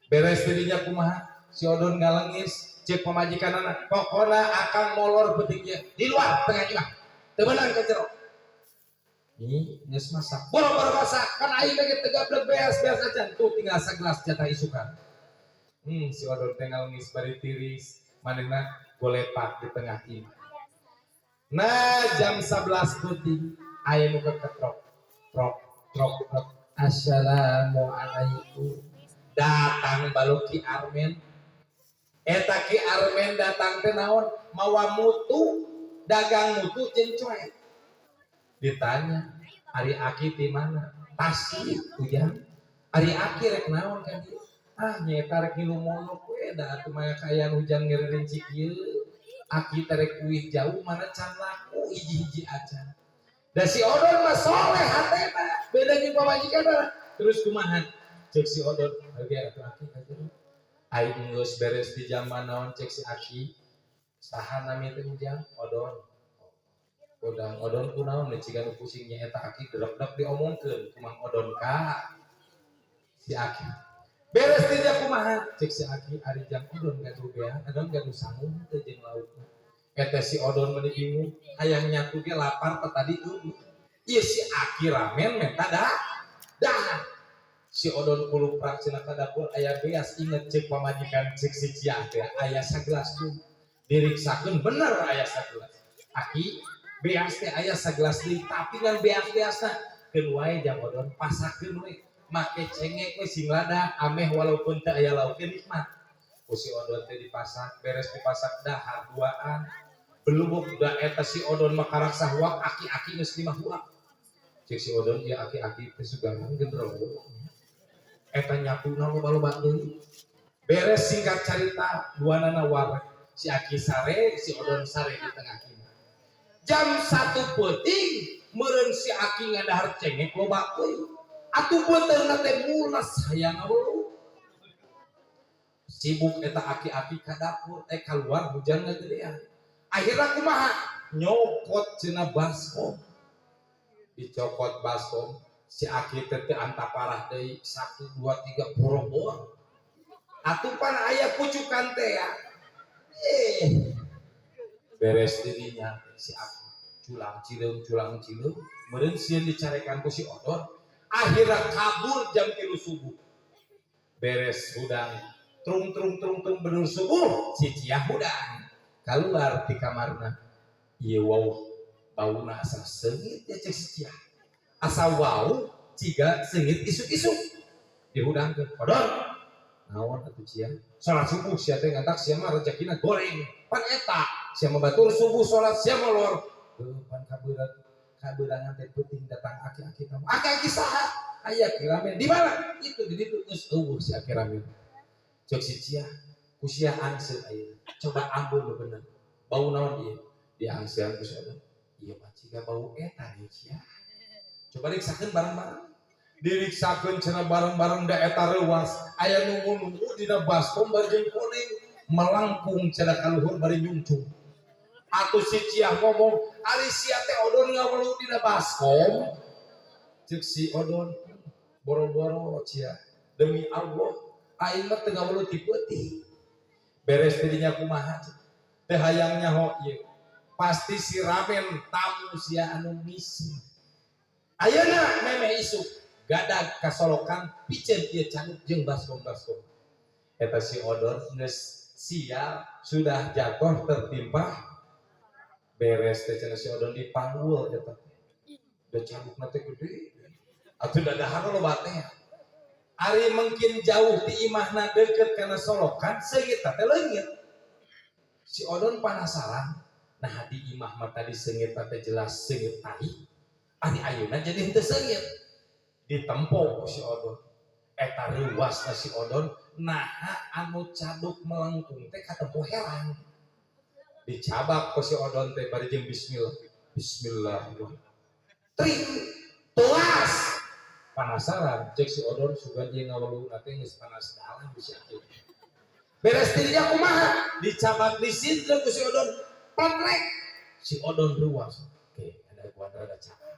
Beres dirinya kumaha? Si Odon ngalengis. Cek pamajikanana, "Pokona akang molor peuting di luar tengah imah. Teu meunang ka jero." Nih, geus masak. Boro-boro masak, kan aing lagi teu gablek beas-beas acan. Tuh tinggal sagelas jatah isukan. Si Odon teh ngalengis bari tiris, manehna golepak di tengah imah. Nah, jam 11 peuting aya nu keketrok. Trok, trok, trok. "Assalamualaikum." Datang balu Ki Armen. Eta Ki Armen datang teh naon? Mawa mutu, dagang mutu jeung coet. Ditanya, "Ari Aki di mana?" "Tasik, Ujang." "Ari Aki rek naon ka dieu?" "Ah, nyaeta rek ngilu mondok we, da atuh mah kaayaan hujan ngerincik ieu. Aki teh rek uih jauh mana can laku hiji-hiji acan." Da si Odon mah soleh hatena, beda jeung pamajikanna. Terus kumaha? Cek si Odon, "Oke atuh Aki ka jero." Aing geus beres di zaman naon, cek si Aki. "Saha nami teh, Ujang?" "Odon." "Odang Odon kunaon nih ciga nu pusing nya eta Aki dedek diomongkeun ku Mang Odon ka si Aki." Beres ti dia kumaha? Cek si Aki, "Ari Jang Odon gaduh beas, Odon gaduh sangu teu jeung laukna?" Eta si Odon meuni bingung, hayang nyatu ge lapar teh tadi eueuh. Ieu si Aki ramen menta dahar. Si Odon kuluprak cenah ka dapur, aya beas, inget cek pamajikan, cek si Ciah teh aya sagelas tuh. Diriksakeun, bener aya sagelas. "Aki, beas teh aya sagelas deui, tapi ngan beas-beasna keun wae, Jang Odon, pasakeun we make cengek we sing lada ameh walaupun teu aya lauk ge nikmat." Ku si Odon teh dipasak, beres dipasak dahar duaan. Belum da eta si Odon mah karak sahuak, aki-aki geus 5 huak. Cek si Odon, "Ieu aki-aki teh sugan genderowo. Eta nyatuna loba-loba deui." Beres, singkat cerita, duanana wareg. Si Aki sare, si Odon sare di tengah imah. Jam 1 peuting meureun si Aki ngadahar cengek loba euy. Atuh beuteungna teh mules hayang ngawelu. Sibuk eta aki-aki ka dapur, eh keluar hujan ngagedean. Akhirnya kumaha? Nyokot cenah baskom. Dicokot baskom, si Aki teh teu antaparah deui, 1 2 3 boro-boro. Atuh pan aya pucukan teh ya. Eh. Beres dirinya si Aki culang cileung culang cileung, meureun sieun dicarekan ku si Odon. Akhirnya kabur jam 3 subuh. Beres hudang, trung trung trung trung bener subuh, si Ciah hudang keluar di kamarna. "Ieu wau bauna asa seungit ya," cek si Ciah, "asa wau ciga seungit isuk-isuk." Dihudangkeun, "Odon." "Naon atuh, Cia?" "Salat subuh sia teh, ngantak sia mah rezekina goreng. Pan eta sia mah batur subuh salat sia molor." "Heuh, pan kabeurang kabeurangan teh peuting datang aki-aki tamu." "Aki-aki saha?" "Aya Ki Ramen." "Di mana?" "Itu di ditu geus euweuh si Aki Ramen." Cek si Cia, "Ku sia angseun ayeuna. Coba ambeu nu bener. Bau naon ieu?" Diangsean ku si Odon. "Ieu mah ciga bau eta nih, Cia. Coba riksakeun bareng-bareng." Diriksakeun cenah bareng-bareng, da eta reuas. Aya nunggu-nunggu dina baskom bari jeung koneng melangkung cenah ka luhur bari nyungcung. Atuh si Ciah ngomong, "Ari sia teh Odon ngawelu dina baskom?" Cek si Odon, "Boro-boro, Cia. Demi Allah, aing mah teu ngawelu ti peuting." Beres dirinya kumaha? Teh hayang nyaho ieu. Pasti si Ramen tamu sia anu misi. Ayeuna memeh isuk. Gadag kasolokan piceun ieu caduk jeung baskom-baskom. Eta si Odon geus sial, sudah jatuh tertimpa beres teh cenah si Odon dipanggul eta teh. Da cadukna teh gede. Atuh dadahan loba teh. Ari mungkin jauh ti imahna deket kana solokan seungit teh leungit. Si Odon penasaran, nah di imah mah tadi seungit teh jelas seungit tai. Ari ayeuna jadi henteu seungit. Ditempo ku si Odon. Eta reuasna si Odon, naha anu caduk melengkung teh katempo herang. Dicabak ku si Odon teh bari jeung bismillah. Bismillahirrahmanirrahim. Tring telas. Penasaran cek si Odon sugan ieu ngaweluna teh geus panas dalam bisa kieu. Beres dirinya kumaha? Dicabak disindra ku si Odon. Pletrek. Si Odon reuas. Oke, ada gua rada cakap.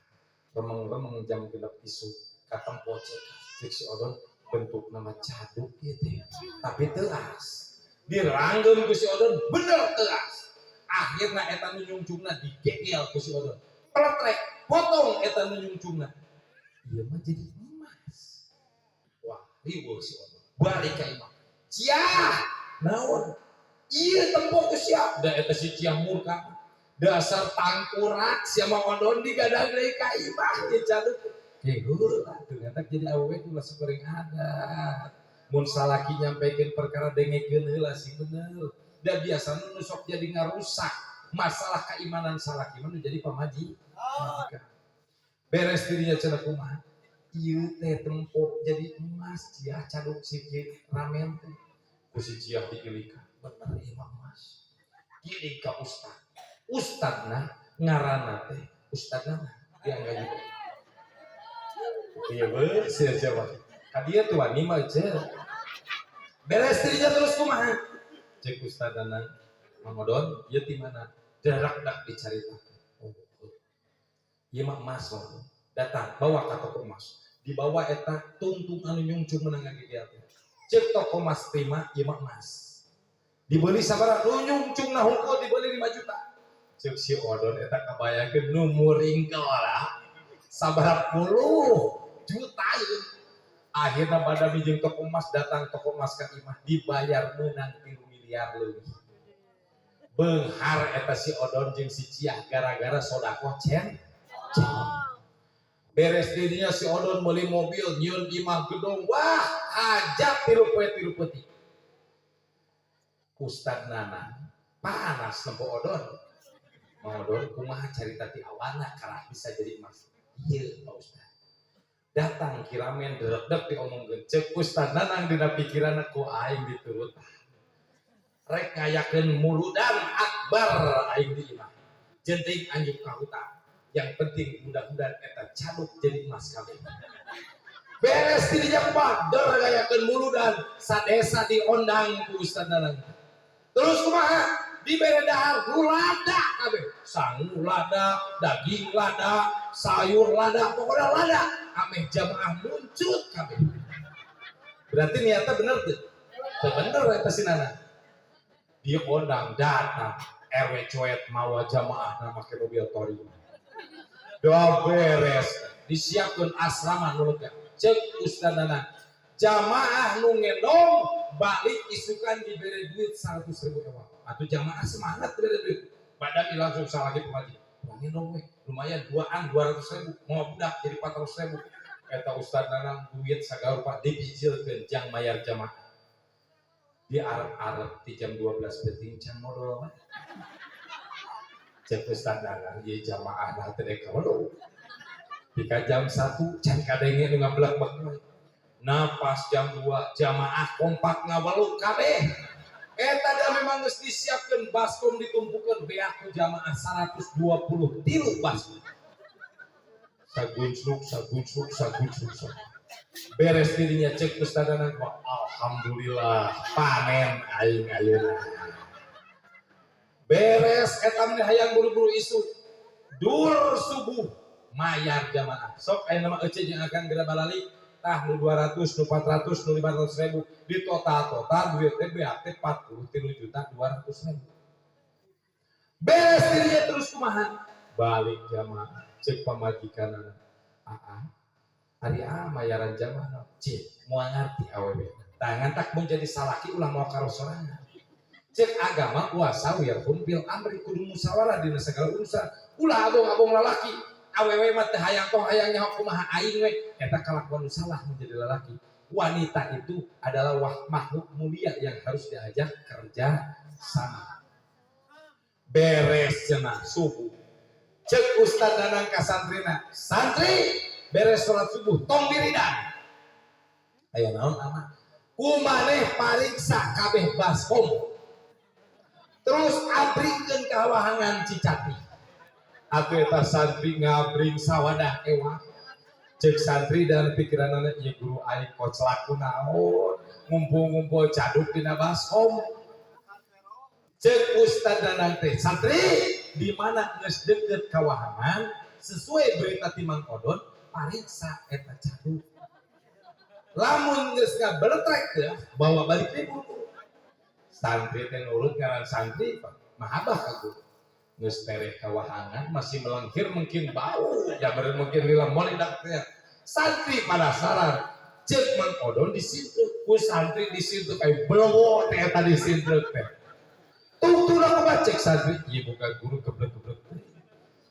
Remeng-remeng jam 6 isuk katempo cek. Cek si Odon bentuk nama caduk ieu teh. Tapi teuas. Diranggeum ku si Odon bener teuas. Akhirna eta nu nyungcungna digegel ku si Odon. Pletrek, potong eta nu nyungcungna. Ieu mah jadi emas. Wah, riweuh si Odon. Balik ka imah. Ciah, naon? Ieu tempo ku sia. Da eta si Ciah murka. Dasar tangkurak sia mah Odon digadang deui ka imah ieu caduk. Heula ternyata jadi awewe ulah goreng adat. Mun salaki nyampekeun perkara dengekeun heula sing bener. Da biasana nu sok jadi ngarusak masalah keimanan salaki mah nu jadi pamaji. Beres dirinya cenah kumaha? Ieu teh tempo jadi emas Ciah caduk si ramen teh. Ku si Ciah diilika. Bener ieu mah emas. Giling ka ustad. Ustadna ngaranna teh ustadna diangga juga. Iya bener sia siapa. Ka dieu tuh wani mah ce. Beres dirinya terus kumaha? Cek ustadna Mang Odon, ieu ti mana? Darak dak dicaritakeun. Oh, ieu mah emas mah. Datang bawa ka toko emas. Dibawa eta tungtung anu nyungcung meunang ngagegel teh. Cek toko emas terima ieu mah emas. Dibeli sabaraha? Nu nyungcungna hungkul dibeli 5 juta. Cek si Odon eta kabayangkeun nu muringkel lah. Sabaraha puluh juta ieu. Akhirna pada bijeng toko emas datang toko emas ka imah dibayar meunang 3 miliar leuwih. Beunghar eta si Odon jeung si Ciah gara-gara sodakoh cen. Beres dirinya si Odon beli mobil nyieun imah gedung wah hajat 3 poe 3 peuting. Ustad Nana panas nempo Odon. Mang Odon kumaha carita ti awalna karah bisa jadi emas. Ieu Pak Ustad. Datang kiramen derek-dek diomongkeun cek Ustad Nanang dina pikiranna ku aing diturutan. Rek ngayakeun muludan akbar aing di imah. Jenting anjuk ka hutan. Yang penting mudah-mudahan eta caduk jadi emas kabeh. Beres dirinya kumaha der ngayakeun muludan sadesa diondang ku Ustad Nanang. Terus kumaha dibere dahar nu lada kabeh. Sangu lada, daging lada, sayur lada, pokoknya lada. Ameh jamaah muncul kabeh. Berarti niatnya bener tuh. Teu bener eta si Nana. Diondang datang RW coet mawa jamaah na make mobil Torino. Doa beres disiapkeun asrama nu lega. Cek Ustaz Nana. Jamaah nu ngendong balik isukan dibere duit 100.000 ewang. Atuh jamaah semangat dibere duit. Badan langsung salah lagi pemaji. Ngendong we, lumayan duaan 200.000, mau budak jadi 400.000. Eta Ustaz Nanang duit sagarupa dipijilkeun jang mayar jamaah. Di arep-arep di jam 12 peuting can modol mah. Cek Ustaz Nanang ieu jamaah nah teh dek kawalu. Dika jam 1 can kadenge nu ngablak-blak. Nah pas jam 2 jamaah kompak ngawalu kabeh. Eta da memang geus disiapkeun baskom ditumpukeun beak ku jamaah 123 baskom. Saguncluk, saguncluk, saguncluk, saguncluk. Beres dirinya cek Ustaz Nanang, wah, alhamdulillah panen aing ayeuna. Beres eta mah hayang buru-buru isuk. Dur subuh mayar jamaah. Sok aya nama ece jeung akan geura balali tah nu 200, nu 400, nu 500 ribu. Di total-total duit teh beak teh 43.200.000. Beres dirinya terus kumaha? Balik jamaah cek pamajikanana. Aa, Ari mayaran jamaah cih moal ngarti awewe. Tangan tak mun jadi salaki ulah mau karo sorangan. Cek agama wasyawirhum fil amri, kudu musyawarah dina segala urusan. Ulah abong-abong lalaki. Awewe mah teu hayang tong hayang nyaho kumaha aing we. Eta kalakuan nu salah menjadi lalaki. Wanita itu adalah makhluk mulia yang harus diajak kerja sama. Beres cenah subuh. Cek Ustad Danang ka santrina, "Santri, beres sholat subuh tong wiridan." "Aya naon, Ama?" "Ku maneh pariksa kabeh baskom. Terus abringkeun ka wahangan Cicati." Atuh eta santri ngabring sawadah ewa. Cek santri dan pikiranana, "Ieu guru aing koclak naon ngumpul-ngumpul caduk dina baskom." Cek Ustad Danang teh, "Santri, di mana geus deket ka wahangan sesuai berita ti Mang Odon, pariksa eta caduk. Lamun geus ngabeletrek teh bawa balik deui buru." Santri teh nurut, ngaran santri mahabah ka guru. Geus tereh ka wahangan masih melengkir, mungkin bau ya beureum, mungkin lila molidak teh. Santri penasaran, cek Mang Odon disintruk ku santri, disintruk aya belewo teh eta disintruk teh. Tungtuna kumaha cek santri, ieu bukan guru geblek-geblek teh.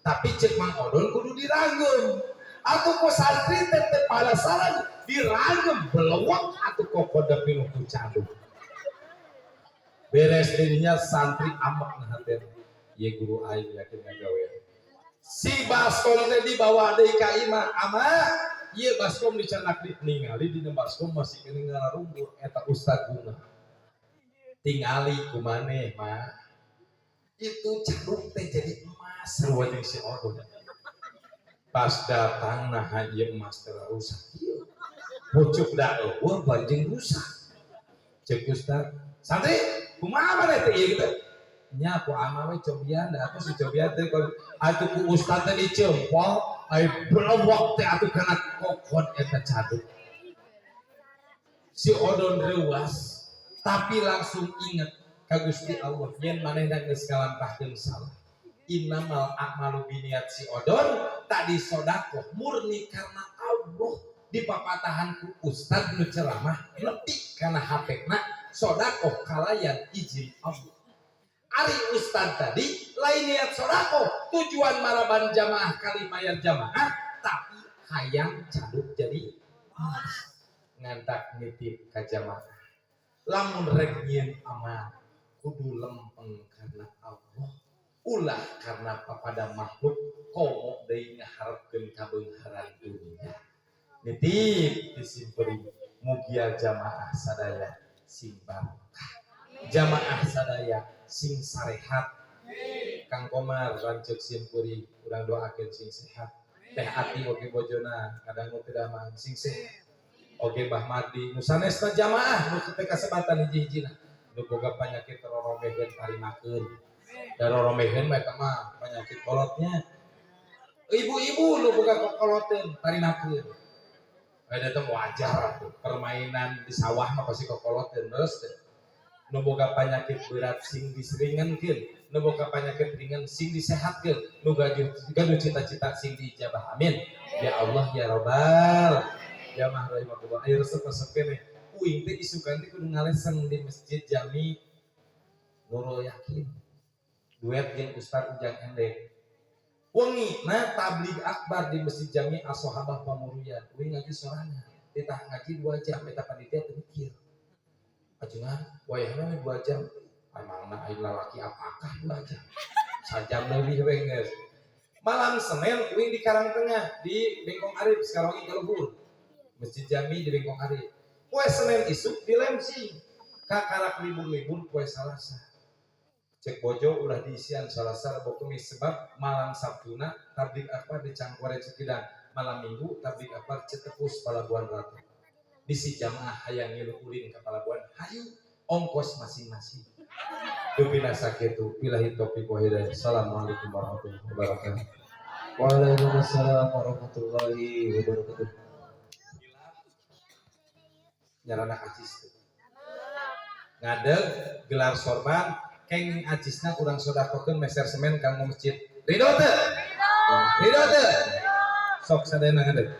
Tapi cek Mang Odon kudu diranggem. Atuh ku santri teh teh penasaran diranggem, belewek atuh kokoda pinuh ku caduk. Beres dirinya santri ambek na hate. Ieu guru aing yakin ngagawe. Si baskom teh dibawa deui ka imah, "Ama, ieu baskom dicanak." Di ningali dina baskom masih keneh ngararumbur eta Ustad Bunga. "Tingali ku maneh, Mah, itu caduk teh jadi emas." Sarua jeung si Odon. Pas datang, "Nah, ieu emas teh rusak ieu. Pucuk da eueuh bari rusak." Cek Ustad, "Santri, kumaha maneh teh ieu gitu?" "Nya ku ama we cobian da atuh si cobian teh." Atuh ku ustad teh dicempol, ai belewek teh atuh kana kokon eta caduk. Si Odon reuas, tapi langsung inget ka Gusti Allah yen manehna geus ngalampahkeun salah. Innamal a'malu binniyat. Si Odon tadi sodakoh murni karena Allah, dipapatahan ku ustad nu ceramah nepi kana hatena sodakoh kalayan izin Allah. Ari ustad tadi lain niat sodakoh, tujuan maraban jamaah kali mayar jamaah, tapi hayang caduk jadi emas. Ngantak nitip ka jamaah, lamun rek nyieun amal kudu lempeng karena Allah, ulah karena papada makhluk, komo deui ngaharepkeun kabeungharan dunia. Nitip disimperi, mugia jamaah sadaya sing barokah, jamaah sadaya sing sarehat. Kang Komar lanceuk simpuri urang doakeun sing sehat. Teh Ati oge bojona kadang tidak mah sing sehat. Oge Bah Mardi, nu sanesna jamaah nu teu kasebatan hiji-hijina. Nu boga panyakit roromeheun tarimakeun. Da roromeheun mah eta mah panyakit kolotnya. Ibu-ibu nu boga kokoloteun tarimakeun. Ada teh wajar tuh, permainan di sawah mah pasti kokoloteun terus teh. Nu boga penyakit berat sing diseringankeun, nu boga penyakit ringan sing disehatkeun, nu gaduh gaduh cita-cita sing diijabah. Amin. Ya Allah ya Robbal. Ya mah rahimakumullah. Ayo resep resep keneh. Uing teh isukan teh kudu ngaleseng di Masjid Jami Nurul Yakin. Duet jeung Ustaz Ujang Endek. Wengi nah tabligh akbar di Masjid Jami As-Sahabah Pamuruyan. Uing ngaji sorangan. Titah ngaji 2 jam eta panitia teu mikir. Ajengan wayahna 2 jam. Emangna aing lalaki apakah 2 jam? Sajam leuwih we geus. Malam Senin uing di Karang Tengah di Bengkong Arif sekarang ka luhur. Masjid Jami di Bengkong Arif. Poe Senin isuk di Lemsing. Kakarak libur-libur poe Salasa. Cek bojo ulah diisian Salasa, Rebo, Kemis, sebab malam Sabtuna tabligh akbar di Cangkorek Cikidang, malam Minggu tabligh akbar Citepus Palabuhan Ratu. Bisi jamaah hayang ngilu ulin ke Palabuhan, hayu, ongkos masing-masing. Dupina sakitu, billahi taufiq wa hidayah. Assalamualaikum warahmatullahi wabarakatuh. Waalaikumsalam warahmatullahi wabarakatuh. Nyarana acis teh. Ngadeg gelar sorban kenging acisna urang sodakohkeun meser semen kanggo masjid. Ridho teu? Ridho teu? Sok sadayana ngadeg.